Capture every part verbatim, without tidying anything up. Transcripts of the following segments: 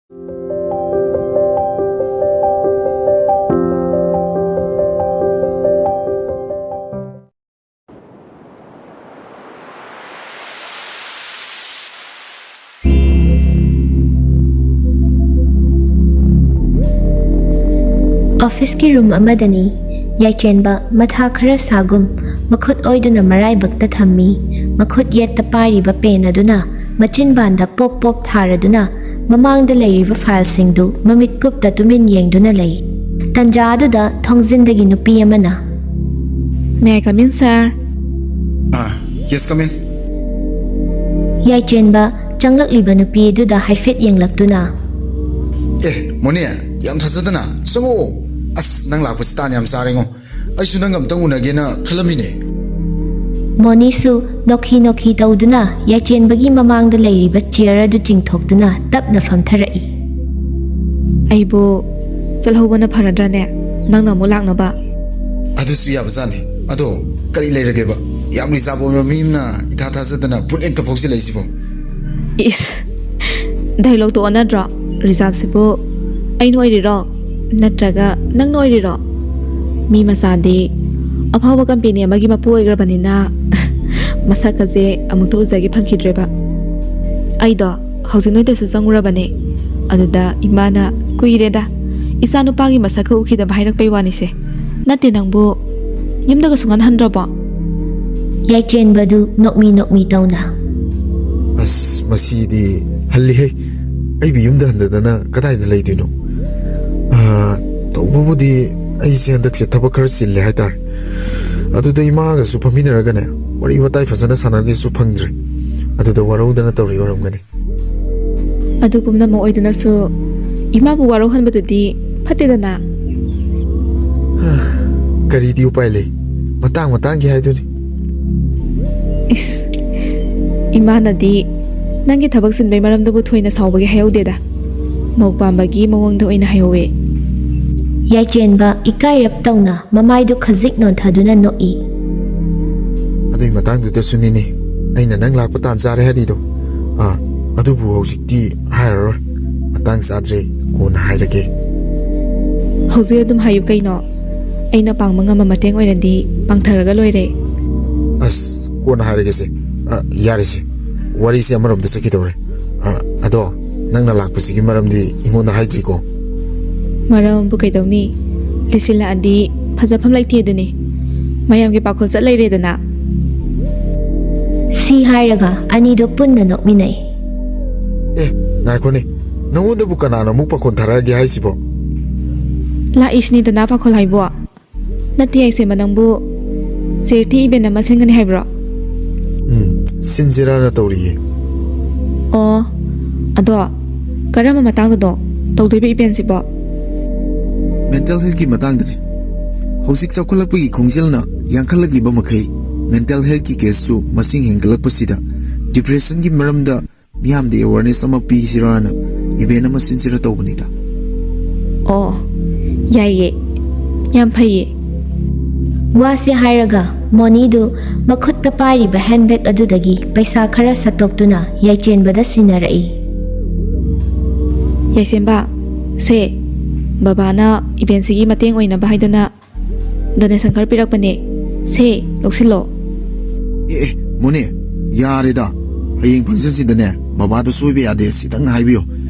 ꯑꯣꯐꯤꯁꯀꯤ ꯔꯨꯝ ꯑꯃꯗꯅꯤ꯫ ꯌꯥꯏꯆꯦꯟꯕ ꯃꯊꯥ ꯈꯔ ꯁꯥꯒꯨꯝ ꯃꯈꯨꯠ ꯑꯣꯏꯗꯨꯅ ꯃꯔꯥꯏꯕꯛꯇ ꯊꯝꯃꯤ꯫ ꯃꯈꯨꯠ ꯌꯦꯠꯇ ꯄꯥꯏꯔꯤꯕ ꯄꯦꯟ ꯑꯗꯨꯅ ꯃꯆꯤꯟꯕꯥꯟꯗ ꯄꯣꯞ ꯄꯣꯞ ꯊꯥꯔꯗꯨꯅ ꯃꯃꯥꯡꯗ ꯂꯩꯔꯤꯕ ꯐꯥꯏꯜꯁꯤꯡꯗꯨ ꯃꯃꯤꯠ ꯀꯨꯞꯇ ꯇꯨꯃꯤꯟ ꯌꯦꯡꯗꯨꯅ ꯂꯩ꯫ ꯇꯟꯖꯥ ꯑꯗꯨꯗ ꯊꯣꯡꯖꯤꯟꯗꯒꯤ ꯅꯨꯄꯤ ꯑꯃꯅ, "May I come in, sir?" Ah, yes, come in. ꯌꯥꯏꯆꯦꯟꯕ ꯆꯪꯂꯛꯂꯤꯕ ꯅꯨꯄꯤ ꯑꯗꯨꯗ ꯍꯥꯏꯐꯦꯠ ꯌꯦꯡꯂꯛꯇꯨꯅ, "ꯑꯦ, ꯃꯣꯅꯤ, ꯌꯥꯝ ꯊꯥꯖꯗꯅ꯫ ꯆꯪꯉꯛꯑꯣ꯫ ꯑꯁ, ꯅꯪ ꯂꯥꯛꯄꯁꯤ ꯇꯥꯟ ꯌꯥꯝ ꯆꯥꯔꯦꯉꯣ꯫ ꯑꯩꯁꯨ ꯅꯪ ꯑꯝꯇꯪ ꯎꯅꯒꯦꯅ ꯈꯜꯂꯝꯃꯤꯅꯦ꯫" ꯃꯣꯅꯤꯁꯨ ꯅꯣꯛꯈꯤ ꯅꯣꯛꯈꯤ ꯇꯧꯗꯨꯅ ꯌꯥꯏꯆꯦꯟꯕꯒꯤ ꯃꯃꯥꯡꯗ ꯂꯩꯔꯤꯕ ꯆꯤꯌꯔ ꯑꯗꯨ ꯆꯤꯡꯊꯣꯛꯇꯨꯅ ꯇꯞꯅ ꯐꯝꯊꯔꯛꯏ꯫ "ꯑꯩꯕꯨ ꯆꯠꯍꯧꯕꯅ ꯐꯔꯗ꯭ꯔꯅꯦ, ꯅꯪꯅ ꯑꯃꯨꯛ ꯂꯥꯛꯅꯕ?" "ꯑꯗꯨꯁꯨ ꯌꯥꯕꯖꯥꯠꯅꯤ꯫ ꯑꯗꯣ ꯀꯔꯤ ꯂꯩꯔꯒꯦꯕ? ꯌꯥꯝ ꯔꯤꯖꯥꯕ ꯑꯣꯏꯕ ꯃꯤ ꯑꯃꯅ ꯏꯊꯥ ꯊꯥꯖꯗꯅ ꯄꯨꯟ ꯍꯦꯛꯇ ꯐꯥꯎꯖꯤꯜꯂꯛꯏꯁꯤꯕꯣ?" ꯏꯁ, ꯗꯥꯏꯂꯣꯛꯇꯣ ꯑꯣꯟꯅꯗ꯭ꯔꯣ? ꯔꯤꯖꯥꯕꯁꯤꯕꯨ ꯑꯩꯅ ꯑꯣꯏꯔꯤꯔꯣ? ꯅꯠꯇ꯭ꯔꯒ ꯅꯪꯅ ꯑꯣꯏꯔꯤꯔꯣ? ꯃꯤ ꯃꯆꯥꯗꯤ ꯑꯐꯥꯎꯕ ꯀꯝꯄꯦꯅꯤ ꯑꯃꯒꯤ ꯃꯄꯨ ꯑꯣꯏꯈ꯭ꯔꯕꯅꯤꯅ ꯃꯁꯛꯀꯁꯦ ꯑꯃꯨꯛꯇ ꯎꯖꯒꯦ ꯐꯪꯈꯤꯗ꯭ꯔꯦꯕ꯫ ꯑꯩꯗꯣ ꯍꯧꯖꯤꯛ ꯅꯣꯏꯗꯁꯨ ꯆꯪꯉꯨꯔꯕꯅꯦ꯫ ꯑꯗꯨꯗ ꯏꯃꯥꯅ, "ꯀꯨꯏꯔꯦꯗ ꯏꯆꯥ ꯅꯨꯄꯥꯒꯤ ꯃꯁꯛꯀ ꯎꯈꯤꯗꯕ" ꯍꯥꯏꯔꯛꯄꯩ ꯋꯥꯅꯤꯁꯦ꯫ ꯅꯠꯇꯦ, ꯅꯪꯕꯨ ꯌꯨꯝꯗꯒ ꯁꯨꯡꯍꯟ ꯍꯟꯗ꯭ꯔꯕꯣ? ꯌꯥꯏꯆꯦꯟꯕꯗꯨ ꯅꯣꯛꯃꯤ ꯅꯣꯛꯃꯤ ꯇꯧꯅ, "ꯑꯁ, ꯃꯁꯤꯗꯤ ꯍꯜꯂꯤꯍꯦ꯫ ꯑꯩꯕꯨ ꯌꯨꯝꯗ ꯍꯟꯗꯗꯅ ꯀꯗꯥꯏꯗ ꯂꯩꯗꯣꯏꯅꯣ? ꯑꯥ, ꯇꯧꯕꯕꯨꯗꯤ ꯑꯩꯁꯦ ꯍꯟꯗꯛꯁꯦ ꯊꯕꯛ ꯈꯔ ꯆꯤꯜꯂꯦ ꯍꯥꯏꯇꯥꯔꯦ꯫ ꯑꯗꯨꯗ ꯏꯃꯥꯒꯁꯨ ꯐꯝꯃꯤꯟꯅꯔꯒꯅꯦ, ꯋꯥꯔꯤ ꯋꯥꯇꯥꯏ ꯐꯖꯅ ꯁꯥꯟꯅꯒꯦꯁꯨ ꯐꯪꯗ꯭ꯔꯦ꯫ ꯑꯗꯨꯗ ꯋꯥꯔꯧꯗꯅ ꯇꯧꯔꯤ ꯑꯣꯏꯔꯝꯒꯅꯤ꯫" ꯑꯗꯨ ꯄꯨꯝꯅꯃꯛ ꯑꯣꯏꯗꯨꯅꯁꯨ ꯏꯃꯥꯕꯨ ꯋꯥꯔꯧꯍꯟꯕꯗꯨꯗꯤ ꯐꯠꯇꯦꯗꯅ꯫ ꯀꯔꯤꯗꯤ ꯎꯄꯥꯏ ꯂꯩ? ꯃꯇꯥꯡ ꯃꯇꯥꯡꯒꯤ ꯍꯥꯏꯗꯨꯅꯤ꯫ ꯏꯁ, ꯏꯃꯥꯅꯗꯤ ꯅꯪꯒꯤ ꯊꯕꯛ ꯆꯤꯟꯕꯩ ꯃꯔꯝꯗꯕꯨ ꯊꯣꯏꯅ ꯁꯥꯎꯕꯒꯤ ꯍꯥꯏꯍꯧꯗꯦꯗ꯫ ꯃꯧ ꯄꯥꯝꯕꯒꯤ ꯃꯑꯣꯡꯗ ꯑꯣꯏꯅ ꯍꯥꯏꯍꯧꯋꯦ꯫ ꯌꯥꯏꯆꯦꯟꯕ ꯏꯀꯥꯏꯔꯞ ꯇꯧꯅ ꯃꯃꯥꯏꯗꯨ ꯈꯖꯤꯛ ꯅꯣꯟꯊꯗꯨꯅ ꯅꯣꯛꯏ꯫ ꯑꯗꯨꯏ ꯃꯇꯥꯡꯗꯨꯗꯁꯨꯅꯤꯅꯦ ꯑꯩꯅ ꯅꯪ ꯂꯥꯛꯄ ꯇꯥꯟ ꯆꯥꯔꯦ ꯍꯥꯏꯔꯤꯗꯣ꯫ ꯑꯥ, ꯑꯗꯨꯕꯨ ꯍꯧꯖꯤꯛꯇꯤ ꯍꯥꯏꯔꯔꯣꯏ꯫ ꯃꯇꯥꯡ ꯇꯥꯡ ꯆꯥꯗ꯭ꯔꯦ, ꯀꯣꯟꯅ ꯍꯥꯏꯔꯒꯦ꯫ ꯍꯧꯖꯤꯛ ꯑꯗꯨꯝ ꯍꯥꯏꯌꯨ ꯀꯩꯅꯣ꯫ ꯑꯩꯅ ꯄꯥꯡꯕ ꯉꯝꯕ ꯃꯇꯦꯡ ꯑꯣꯏꯔꯗꯤ ꯄꯥꯡꯊꯔꯒ ꯂꯣꯏꯔꯦ꯫ ꯑꯁ, ꯀꯣꯟꯅ ꯍꯥꯏꯔꯒꯦꯁꯦ꯫ ꯑ, ꯌꯥꯔꯦꯁꯦ, ꯋꯥꯔꯤꯁꯦ ꯑꯃꯔꯣꯝꯗ ꯆꯠꯈꯤꯗꯧꯔꯦ꯫ ꯑ, ꯑꯗꯣ ꯅꯪꯅ ꯂꯥꯛꯄꯁꯤꯒꯤ ꯃꯔꯝꯗꯤ ꯑꯩꯉꯣꯟꯗ ꯍꯥꯏꯗ꯭ꯔꯤꯀꯣ? ꯃꯔꯝꯕꯨ ꯀꯩꯗꯧꯅꯤ? ꯂꯤꯁꯤꯜꯂꯛꯑꯗꯤ ꯐꯖꯐꯝ ꯂꯩꯇꯦ ꯑꯗꯨꯅꯤ꯫ ꯃꯌꯥꯝꯒꯤ ꯄꯥꯈꯣꯜ ꯆꯠ ꯂꯩꯔꯦꯗꯅ꯫ ꯁꯤ ꯍꯥꯏꯔꯒ ꯑꯅꯤꯗꯣ ꯄꯨꯟꯅ ꯅꯣꯛꯃꯤꯟꯅꯩ꯫ ꯑꯦ, ꯉꯥꯏꯈꯣꯅꯦ, ꯅꯉꯣꯟꯗꯕꯨ ꯀꯅꯥꯅ ꯑꯃꯨꯛ ꯄꯥꯈꯣꯟ ꯊꯥꯔꯛꯑꯒꯦ ꯍꯥꯏꯁꯤꯕꯣ? ꯂꯥꯛꯏꯁꯤꯅꯤꯗꯅ ꯄꯥꯈꯣꯜ ꯍꯥꯏꯕꯣ꯫ ꯅꯠꯇꯦ ꯌꯥꯏꯁꯦꯝꯕ, ꯅꯪꯕꯨ charity event ꯑꯃ ꯁꯤꯟꯒꯅꯤ ꯍꯥꯏꯕ꯭ꯔꯣ? ꯎꯝ, ꯁꯤꯟꯁꯤꯔꯥꯅ ꯇꯧꯔꯤꯌꯦ꯫ ꯑꯣ, ꯑꯗꯣ ꯀꯔꯝꯕ ꯃꯇꯥꯡꯗꯅꯣ ꯇꯧꯗꯣꯏꯕ eventꯁꯤꯕꯣ? Mental healthꯀꯤ ꯃꯇꯥꯡꯗꯅꯦ꯫ ꯍꯧꯖꯤꯛ ꯆꯥꯎꯈꯠꯂꯛꯄꯒꯤ ꯈꯣꯡꯖꯦꯜꯅ ꯌꯥꯡꯈꯠꯂꯛꯂꯤꯕ ꯃꯈꯩ mental healthꯀꯤ caseꯁꯨ ꯃꯁꯤꯡ ꯍꯦꯟꯒꯠꯂꯛꯄꯁꯤꯗ depressionꯒꯤ ꯃꯔꯝꯗ ꯃꯤꯌꯥꯝꯗ awareness ꯑꯃ ꯄꯤꯁꯤꯔꯥꯅ event ꯑꯃ ꯁꯤꯟꯁꯤꯔꯥ ꯇꯧꯕꯅꯤꯗ꯫ ꯑꯣ, ꯌꯥꯏꯌꯦ, ꯌꯥꯝ ꯐꯩꯌꯦ꯫ ꯋꯥꯁꯦ ꯍꯥꯏꯔꯒ ꯃꯣꯅꯤꯗꯨ ꯃꯈꯨꯠꯇ ꯄꯥꯏꯔꯤꯕ handbag ꯑꯗꯨꯗꯒꯤ ꯄꯩꯁꯥ ꯈꯔ ꯁꯠꯇꯣꯛꯇꯨꯅ ꯌꯥꯏꯆꯦꯟꯕꯗ ꯁꯤꯟꯅꯔꯛꯏ꯫ ꯌꯥꯏꯁꯦꯝꯕ, ꯁꯦ, ꯕꯕꯥꯅ eventꯁꯤꯒꯤ ꯃꯇꯦꯡ ꯑꯣꯏꯅꯕ ꯍꯥꯏꯗꯅ donation ꯈꯔ ꯄꯤꯔꯛꯄꯅꯦ꯫ ꯁꯦ, ꯂꯧꯁꯤꯜꯂꯣ꯫ ꯑꯦ, ꯑꯦ, ꯃꯣꯅꯤ, ꯌꯥꯔꯦꯗ꯫ ꯍꯌꯦꯡ functionꯁꯤꯗꯅꯦ, ꯕꯕꯥꯗ ꯁꯣꯏꯕ ꯌꯥꯗꯦ, ꯁꯤꯇꯪ ꯍꯥꯏꯕꯤꯌꯣ꯫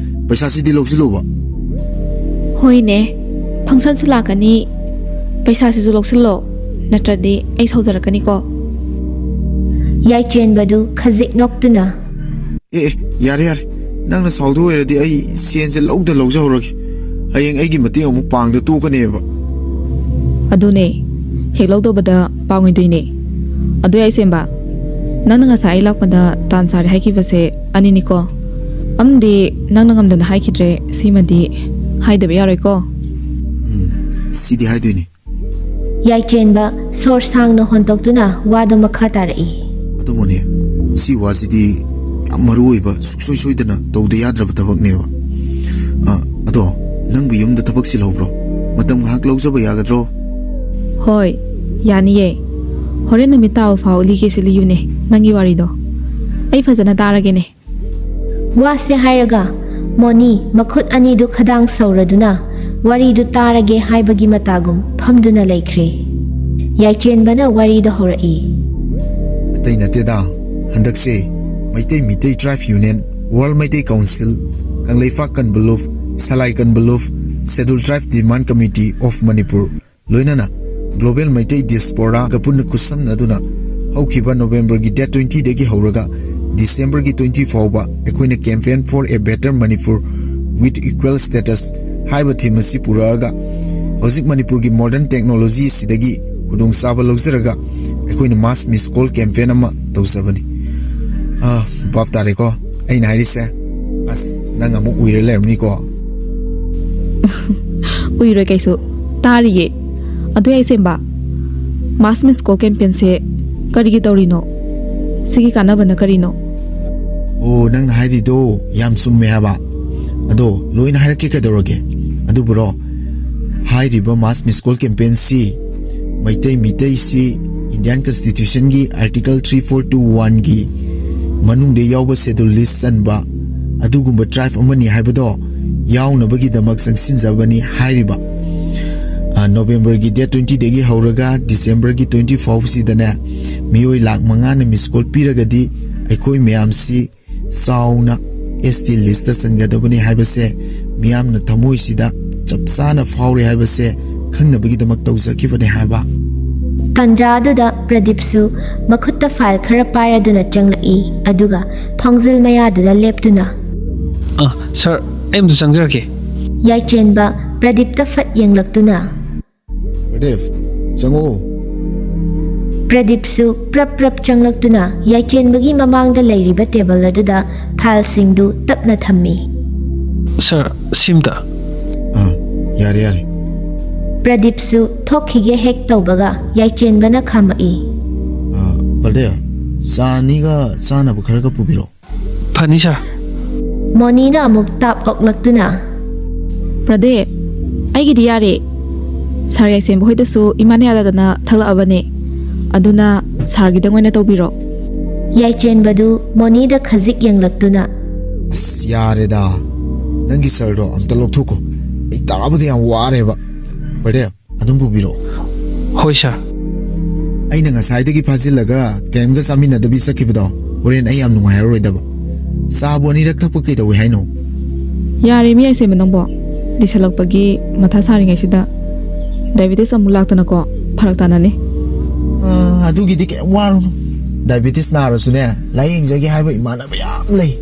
ꯄꯩꯁꯥꯁꯤꯗꯤ ꯂꯧꯁꯤꯜꯂꯨꯕ꯫ ꯍꯣꯏꯅꯦ, functionꯁꯨ ꯂꯥꯛꯀꯅꯤ, ꯄꯩꯁꯥꯁꯤꯁꯨ ꯂꯧꯁꯤꯜꯂꯣ, ꯅꯠꯇ꯭ꯔꯗꯤ ꯑꯩ ꯁꯥꯎꯖꯔꯛꯀꯅꯤꯀꯣ꯫ ꯌꯥꯏꯆꯦꯟꯕꯗꯨ ꯈꯖꯤꯛ ꯅꯣꯛꯇꯨꯅ꯫ ꯑꯦ, ꯑꯦ, ꯌꯥꯔꯦ, ꯌꯥꯔꯦ꯫ ꯅꯪꯅ ꯁꯥꯎꯗꯣꯏ ꯑꯣꯏꯔꯗꯤ ꯑꯩ ꯁꯦꯟꯁꯦ ꯂꯧꯗ ꯂꯧꯖꯍꯧꯔꯒꯦ꯫ ꯍꯌꯦꯡ ꯑꯩꯒꯤ ꯃꯇꯦꯡ ꯑꯃꯨꯛ ꯄꯥꯡꯗ ꯇꯣꯛꯀꯅꯦꯕ꯫ ꯑꯗꯨꯅꯦ, ꯍꯦꯛ ꯂꯧꯗꯕꯗ ꯄꯥꯡꯉꯣꯏꯗꯣꯏꯅꯦ꯫ ꯑꯗꯨ ꯌꯥꯏꯁꯦꯝꯕ, ꯅꯪꯅ ꯉꯁꯥꯏ ꯑꯩ ꯂꯥꯛꯄꯗ ꯇꯥꯟ ꯆꯥꯔꯦ ꯍꯥꯏꯈꯤꯕꯁꯦ ꯑꯅꯤꯅꯤꯀꯣ꯫ ꯑꯃꯗꯤ ꯅꯪꯅ ꯉꯝꯗꯅ ꯍꯥꯏꯈꯤꯗ꯭ꯔꯦ, ꯁꯤꯃꯗꯤ ꯍꯥꯏꯗꯕ ꯌꯥꯔꯣꯏꯀꯣ꯫ ꯎꯝ, ꯁꯤꯗꯤ ꯍꯥꯏꯗꯣꯏꯅꯤ꯫ ꯌꯥꯏꯆꯦꯟꯕ ꯁꯣꯔ ꯁꯥꯡꯅ ꯍꯣꯟꯗꯣꯛꯇꯨꯅ ꯋꯥꯗꯨ ꯃꯈꯥ ꯇꯥꯔꯛꯏ꯫ ꯑꯗꯨ ꯃꯣꯅꯤ, ꯁꯤ ꯋꯥꯁꯤꯗꯤ ꯌꯥꯝ ꯃꯔꯨ ꯑꯣꯏꯕ, ꯁꯨꯡꯁꯣꯏ ꯁꯣꯏꯗꯅ ꯇꯧꯗ ꯌꯥꯗ꯭ꯔꯕ ꯊꯕꯛꯅꯦꯕ꯫ ꯑ, ꯑꯗꯣ ꯅꯪꯕꯨ ꯌꯨꯝꯗ ꯊꯕꯛ ꯆꯤꯜꯍꯧꯕ꯭ꯔꯣ? ꯃꯇꯝ ꯉꯥꯏꯍꯥꯛ ꯂꯧꯖꯕ ꯌꯥꯒꯗ꯭ꯔꯣ? ꯍꯣꯏ, ꯌꯥꯅꯤꯌꯦ꯫ ꯍꯣꯔꯦꯟ ꯅꯨꯃꯤꯠ ꯇꯥꯕ ꯐꯥꯎ ꯂꯤꯒꯦꯁꯨ ꯂꯤꯌꯨꯅꯦ, ꯅꯪꯒꯤ ꯋꯥꯔꯤꯗꯣ꯫ ꯑꯩ ꯐꯖꯅ ꯇꯥꯔꯒꯦꯅꯦ꯫ ꯋꯥꯁꯦ ꯍꯥꯏꯔꯒ ꯃꯣꯅꯤ ꯃꯈꯨꯠ ꯑꯅꯤꯗꯨ ꯈꯗꯥꯡ ꯁꯧꯔꯗꯨꯅ ꯋꯥꯔꯤꯗꯨ ꯇꯥꯔꯒꯦ ꯍꯥꯏꯕꯒꯤ ꯃꯇꯥꯒꯨꯝ ꯐꯝꯗꯨꯅ ꯂꯩꯈ꯭ꯔꯦ꯫ ꯌꯥꯏꯆꯦꯟꯕꯅ ꯋꯥꯔꯤꯗꯨ ꯍꯧꯔꯛꯏ꯫ ꯑꯇꯩ ꯅꯠꯇꯦꯗ, ꯍꯟꯗꯛꯁꯦ Meitei Mitei tribe union, world Meitei council, Kangleipak Kanbalup, Salai Kanbalup, scheduled tribe demand committee of Manipur, ꯂꯣꯏꯅꯅ ꯒ꯭ꯂꯣꯕꯦꯜ ꯃꯩꯇꯩ ꯗꯤꯌꯥꯁꯄꯣꯔꯥꯒ ꯄꯨꯟꯅ ꯈꯨꯠꯁꯝꯅꯗꯨꯅ ꯍꯧꯈꯤꯕ ꯅꯣꯕꯦꯝꯕꯔꯒꯤ ꯗꯦꯠ ꯇ꯭ꯋꯦꯟꯇꯤꯗꯒꯤ ꯍꯧꯔꯒ ꯗꯤꯁꯦꯝꯕꯔꯒꯤ ꯇ꯭ꯋꯦꯟꯇꯤ ꯐꯥꯎꯕ ꯑꯩꯈꯣꯏꯅ Campaign for a Better Manipur with Equal Status ꯍꯥꯏꯕ ꯊꯤꯝ ꯑꯁꯤ ꯄꯨꯔꯛꯑꯒ ꯍꯧꯖꯤꯛ ꯃꯅꯤꯄꯨꯔꯒꯤ ꯃꯣꯗꯔꯟ ꯇꯦꯛꯅꯣꯂꯣꯖꯤ ꯑꯁꯤꯗꯒꯤ ꯈꯨꯗꯣꯡꯆꯥꯕ ꯂꯧꯖꯔꯒ ꯑꯩꯈꯣꯏꯅ ꯃꯥꯁ ꯃꯤꯁ ꯀꯣꯜ ꯀꯦꯝꯄꯦꯟ ꯑꯃ ꯇꯧꯖꯕꯅꯤ꯫ ꯑ, ꯚꯥꯞ ꯇꯥꯔꯦꯀꯣ ꯑꯩꯅ ꯍꯥꯏꯔꯤꯁꯦ? ꯑꯁ, ꯅꯪ ꯑꯃꯨꯛ ꯎꯏꯔ ꯂꯩꯔꯝꯅꯤꯀꯣ꯫ ꯎꯏꯔꯣꯏ ꯀꯩꯁꯨ, ꯇꯥꯔꯤꯌꯦ꯫ ꯑꯗꯨ ꯌꯥꯏꯆꯦꯟꯕ, ꯃꯥꯁ ꯃꯤꯁ ꯀꯣꯜ ꯀꯦꯝꯄꯦꯟꯁꯦ ꯀꯔꯤꯒꯤ ꯇꯧꯔꯤꯅꯣ? ꯁꯤꯒꯤ ꯀꯥꯟꯅꯕꯅ ꯀꯔꯤꯅꯣ? ꯑꯣ, ꯅꯪꯅ ꯍꯥꯏꯔꯤꯗꯣ ꯌꯥꯝ ꯆꯨꯝꯃꯦ ꯍꯥꯏꯕ꯫ ꯑꯗꯣ ꯂꯣꯏꯅ ꯍꯥꯏꯔꯛꯀꯦ ꯀꯩꯗꯧꯔꯒꯦ꯫ ꯑꯗꯨꯕꯨꯔꯣ, ꯍꯥꯏꯔꯤꯕ mass miss call campaign Meitei ꯃꯤꯇꯩꯁꯤ ꯏꯟꯗꯤꯌꯥꯟ ꯀꯟꯁꯇꯤꯇ꯭ꯌꯨꯁꯟꯒꯤ ꯑꯥꯔꯇꯤꯀꯜ ꯊ꯭ꯔꯤ ꯐꯣꯔ ꯇꯨ ꯋꯥꯟꯒꯤ ꯃꯅꯨꯡꯗ ꯌꯥꯎꯕ ꯁꯦꯗꯨꯜ ꯂꯤꯁ ꯆꯟꯕ ꯑꯗꯨꯒꯨꯝꯕ ꯇ꯭ꯔꯥꯏꯕ ꯑꯃꯅꯤ ꯍꯥꯏꯕꯗꯣ ꯌꯥꯎꯅꯕꯒꯤꯗꯃꯛ ꯆꯪꯁꯤꯟꯖꯕꯅꯤ ꯍꯥꯏꯔꯤꯕ꯫ ꯑ, ꯅꯣꯕꯦꯝꯕꯔꯒꯤ ꯗꯦꯠ ꯇ꯭ꯋꯦꯟꯇꯤꯗꯒꯤ ꯍꯧꯔꯒ ꯗꯤꯁꯦꯝꯕꯔꯒꯤ ꯇ꯭ꯋꯦꯟꯇꯤ ꯐꯥꯎꯕꯁꯤꯗꯅꯦ ꯃꯤꯑꯣꯏ ꯂꯥꯛ ꯃꯉꯥꯅ ꯃꯤꯁ ꯀꯣꯜ ꯄꯤꯔꯒꯗꯤ ꯑꯩꯈꯣꯏ ꯃꯌꯥꯝꯁꯤ ꯆꯥꯎꯅ ꯑꯦꯁ ꯇꯤ ꯂꯤꯁꯇ ꯆꯟꯒꯗꯕꯅꯤ ꯍꯥꯏꯕꯁꯦ ꯃꯤꯌꯥꯝꯅ ꯊꯃꯣꯏꯁꯤꯗ ꯆꯞ ꯆꯥꯅ ꯐꯥꯎꯔꯦ ꯍꯥꯏꯕꯁꯦ ꯈꯪꯅꯕꯒꯤꯗꯃꯛ ꯇꯧꯖꯈꯤꯕꯅꯦ ꯍꯥꯏꯕ꯫ ꯇꯟꯖꯥ ꯑꯗꯨꯗ ꯄ꯭ꯔꯗꯤꯞꯁꯨ ꯃꯈꯨꯠꯇ ꯐꯥꯏꯜ ꯈꯔ ꯄꯥꯏꯔꯗꯨꯅ ꯆꯪꯂꯛꯏ꯫ ꯑꯗꯨꯒ ꯊꯣꯡꯖꯤꯜ ꯃꯌꯥꯗꯨꯗ ꯂꯦꯞꯇꯨꯅ ꯑ, ꯁꯥꯔ, ꯑꯩ ꯑꯃꯇ ꯆꯪꯖꯔꯛꯀꯦ꯫ ꯌꯥꯏꯆꯦꯟꯕ ꯄ꯭ꯔꯗꯤꯞꯇ ꯐꯠ ꯌꯦꯡꯂꯛꯇꯨꯅ, ꯄ꯭ꯔꯗꯤꯞ, ꯆꯪꯉꯛꯑꯣ꯫ ꯄ꯭ꯔꯗꯤꯞꯁꯨ ꯄ꯭ꯔꯞ ꯄ꯭ꯔꯞ ꯆꯪꯂꯛꯇꯨꯅ ꯌꯥꯏꯆꯦꯟꯕꯒꯤ ꯃꯃꯥꯡꯗ ꯂꯩꯔꯤꯕ ꯇꯦꯕꯜ ꯑꯗꯨꯗ ꯐꯥꯏꯜꯁꯤꯡꯗꯨ ꯇꯞꯅ ꯊꯝꯃꯤ꯫ ꯁꯥꯔ, ꯁꯤꯝꯇ꯫ ꯑꯥ, ꯌꯥꯔꯦ ꯌꯥꯔꯦ꯫ ꯄ꯭ꯔꯗꯤꯞꯁꯨ ꯊꯣꯛꯈꯤꯒꯦ ꯍꯦꯛ ꯇꯧꯕꯒ ꯌꯥꯏꯆꯦꯟꯕꯅ ꯈꯥꯝꯃꯛꯏ꯫ ꯑꯥ, ꯕ꯭ꯔꯗꯔ, ꯆꯥ ꯑꯅꯤꯒ ꯆꯥꯅꯕ ꯈꯔꯒ ꯄꯨꯕꯤꯔꯛꯑꯣ꯫ ꯐꯅꯤ ꯁꯥꯔ꯫ ꯃꯣꯅꯤꯅ ꯑꯃꯨꯛ ꯇꯥꯞ ꯑꯣꯛꯂꯛꯇꯨꯅ, ꯄ꯭ꯔꯗꯤꯞ, ꯑꯩꯒꯤꯗꯤ ꯌꯥꯔꯦ꯫ ꯁꯥꯔ ꯌꯥꯏꯆꯦꯟꯕ ꯍꯣꯏꯗꯁꯨ ꯏꯃꯥꯅ ꯌꯥꯗꯗꯅ ꯊꯛꯂꯛꯑꯕꯅꯦ꯫ ꯑꯗꯨꯅ ꯁꯥꯔꯒꯤꯗꯪ ꯑꯣꯏꯅ ꯇꯧꯕꯤꯔꯣ꯫ ꯌꯥꯏꯆꯦꯟꯕꯗꯨ ꯃꯣꯅꯤꯗ ꯈꯖꯤꯛ ꯌꯦꯡꯂꯛꯇꯨꯅ, ꯑꯁ, ꯌꯥꯔꯦꯗ꯫ ꯅꯪꯒꯤ ꯁꯔꯗꯣ ꯑꯝꯇ ꯂꯧꯊꯣꯛꯈꯣ꯫ ꯑꯩ ꯇꯥꯕꯗ ꯌꯥꯝ ꯋꯥꯔꯦꯕ꯫ ꯕꯔꯗꯦ, ꯑꯗꯨꯝ ꯄꯨꯕꯤꯔꯛꯑꯣ꯫ ꯍꯣꯏ ꯁꯥꯔ꯫ ꯑꯩꯅ ꯉꯁꯥꯏꯗꯒꯤ ꯐꯥꯖꯤꯜꯂꯒ ꯀꯔꯤꯝꯒ ꯆꯥꯃꯤꯟꯅꯗꯕꯤ ꯆꯠꯈꯤꯕꯗꯣ ꯍꯣꯔꯦꯟ ꯑꯩ ꯌꯥꯝ ꯅꯨꯡꯉꯥꯏꯔꯔꯣꯏꯗꯕ꯫ ꯆꯥꯕꯨ ꯑꯅꯤꯔꯛ ꯊꯛꯄ ꯀꯩꯗꯧꯋꯦ ꯍꯥꯏꯅꯣ? ꯌꯥꯔꯦ ꯃꯤ ꯑꯁꯦꯝꯕ ꯅꯪꯕꯣ, ꯂꯤꯁꯜꯂꯛꯄꯒꯤ ꯃꯊꯥ ꯁꯥꯔꯤꯉꯩꯁꯤꯗ ꯗꯥꯏꯕꯦꯇꯤꯁ ꯑꯃꯨꯛ ꯂꯥꯛꯇꯅꯀꯣ ꯐꯔꯛ ꯇꯥꯅꯅꯤ꯫ ꯑꯥ, ꯑꯗꯨꯒꯤꯗꯤ ꯀꯩꯝ ꯋꯥꯔꯨꯅꯨ꯫ ꯗꯥꯏꯕꯦꯇꯤꯁ ꯅꯥꯔꯁꯨꯅꯦ, ꯂꯥꯏꯌꯦꯡꯖꯒꯦ ꯍꯥꯏꯕ ꯏꯃꯥꯟꯅꯕ ꯌꯥꯝ ꯂꯩ꯫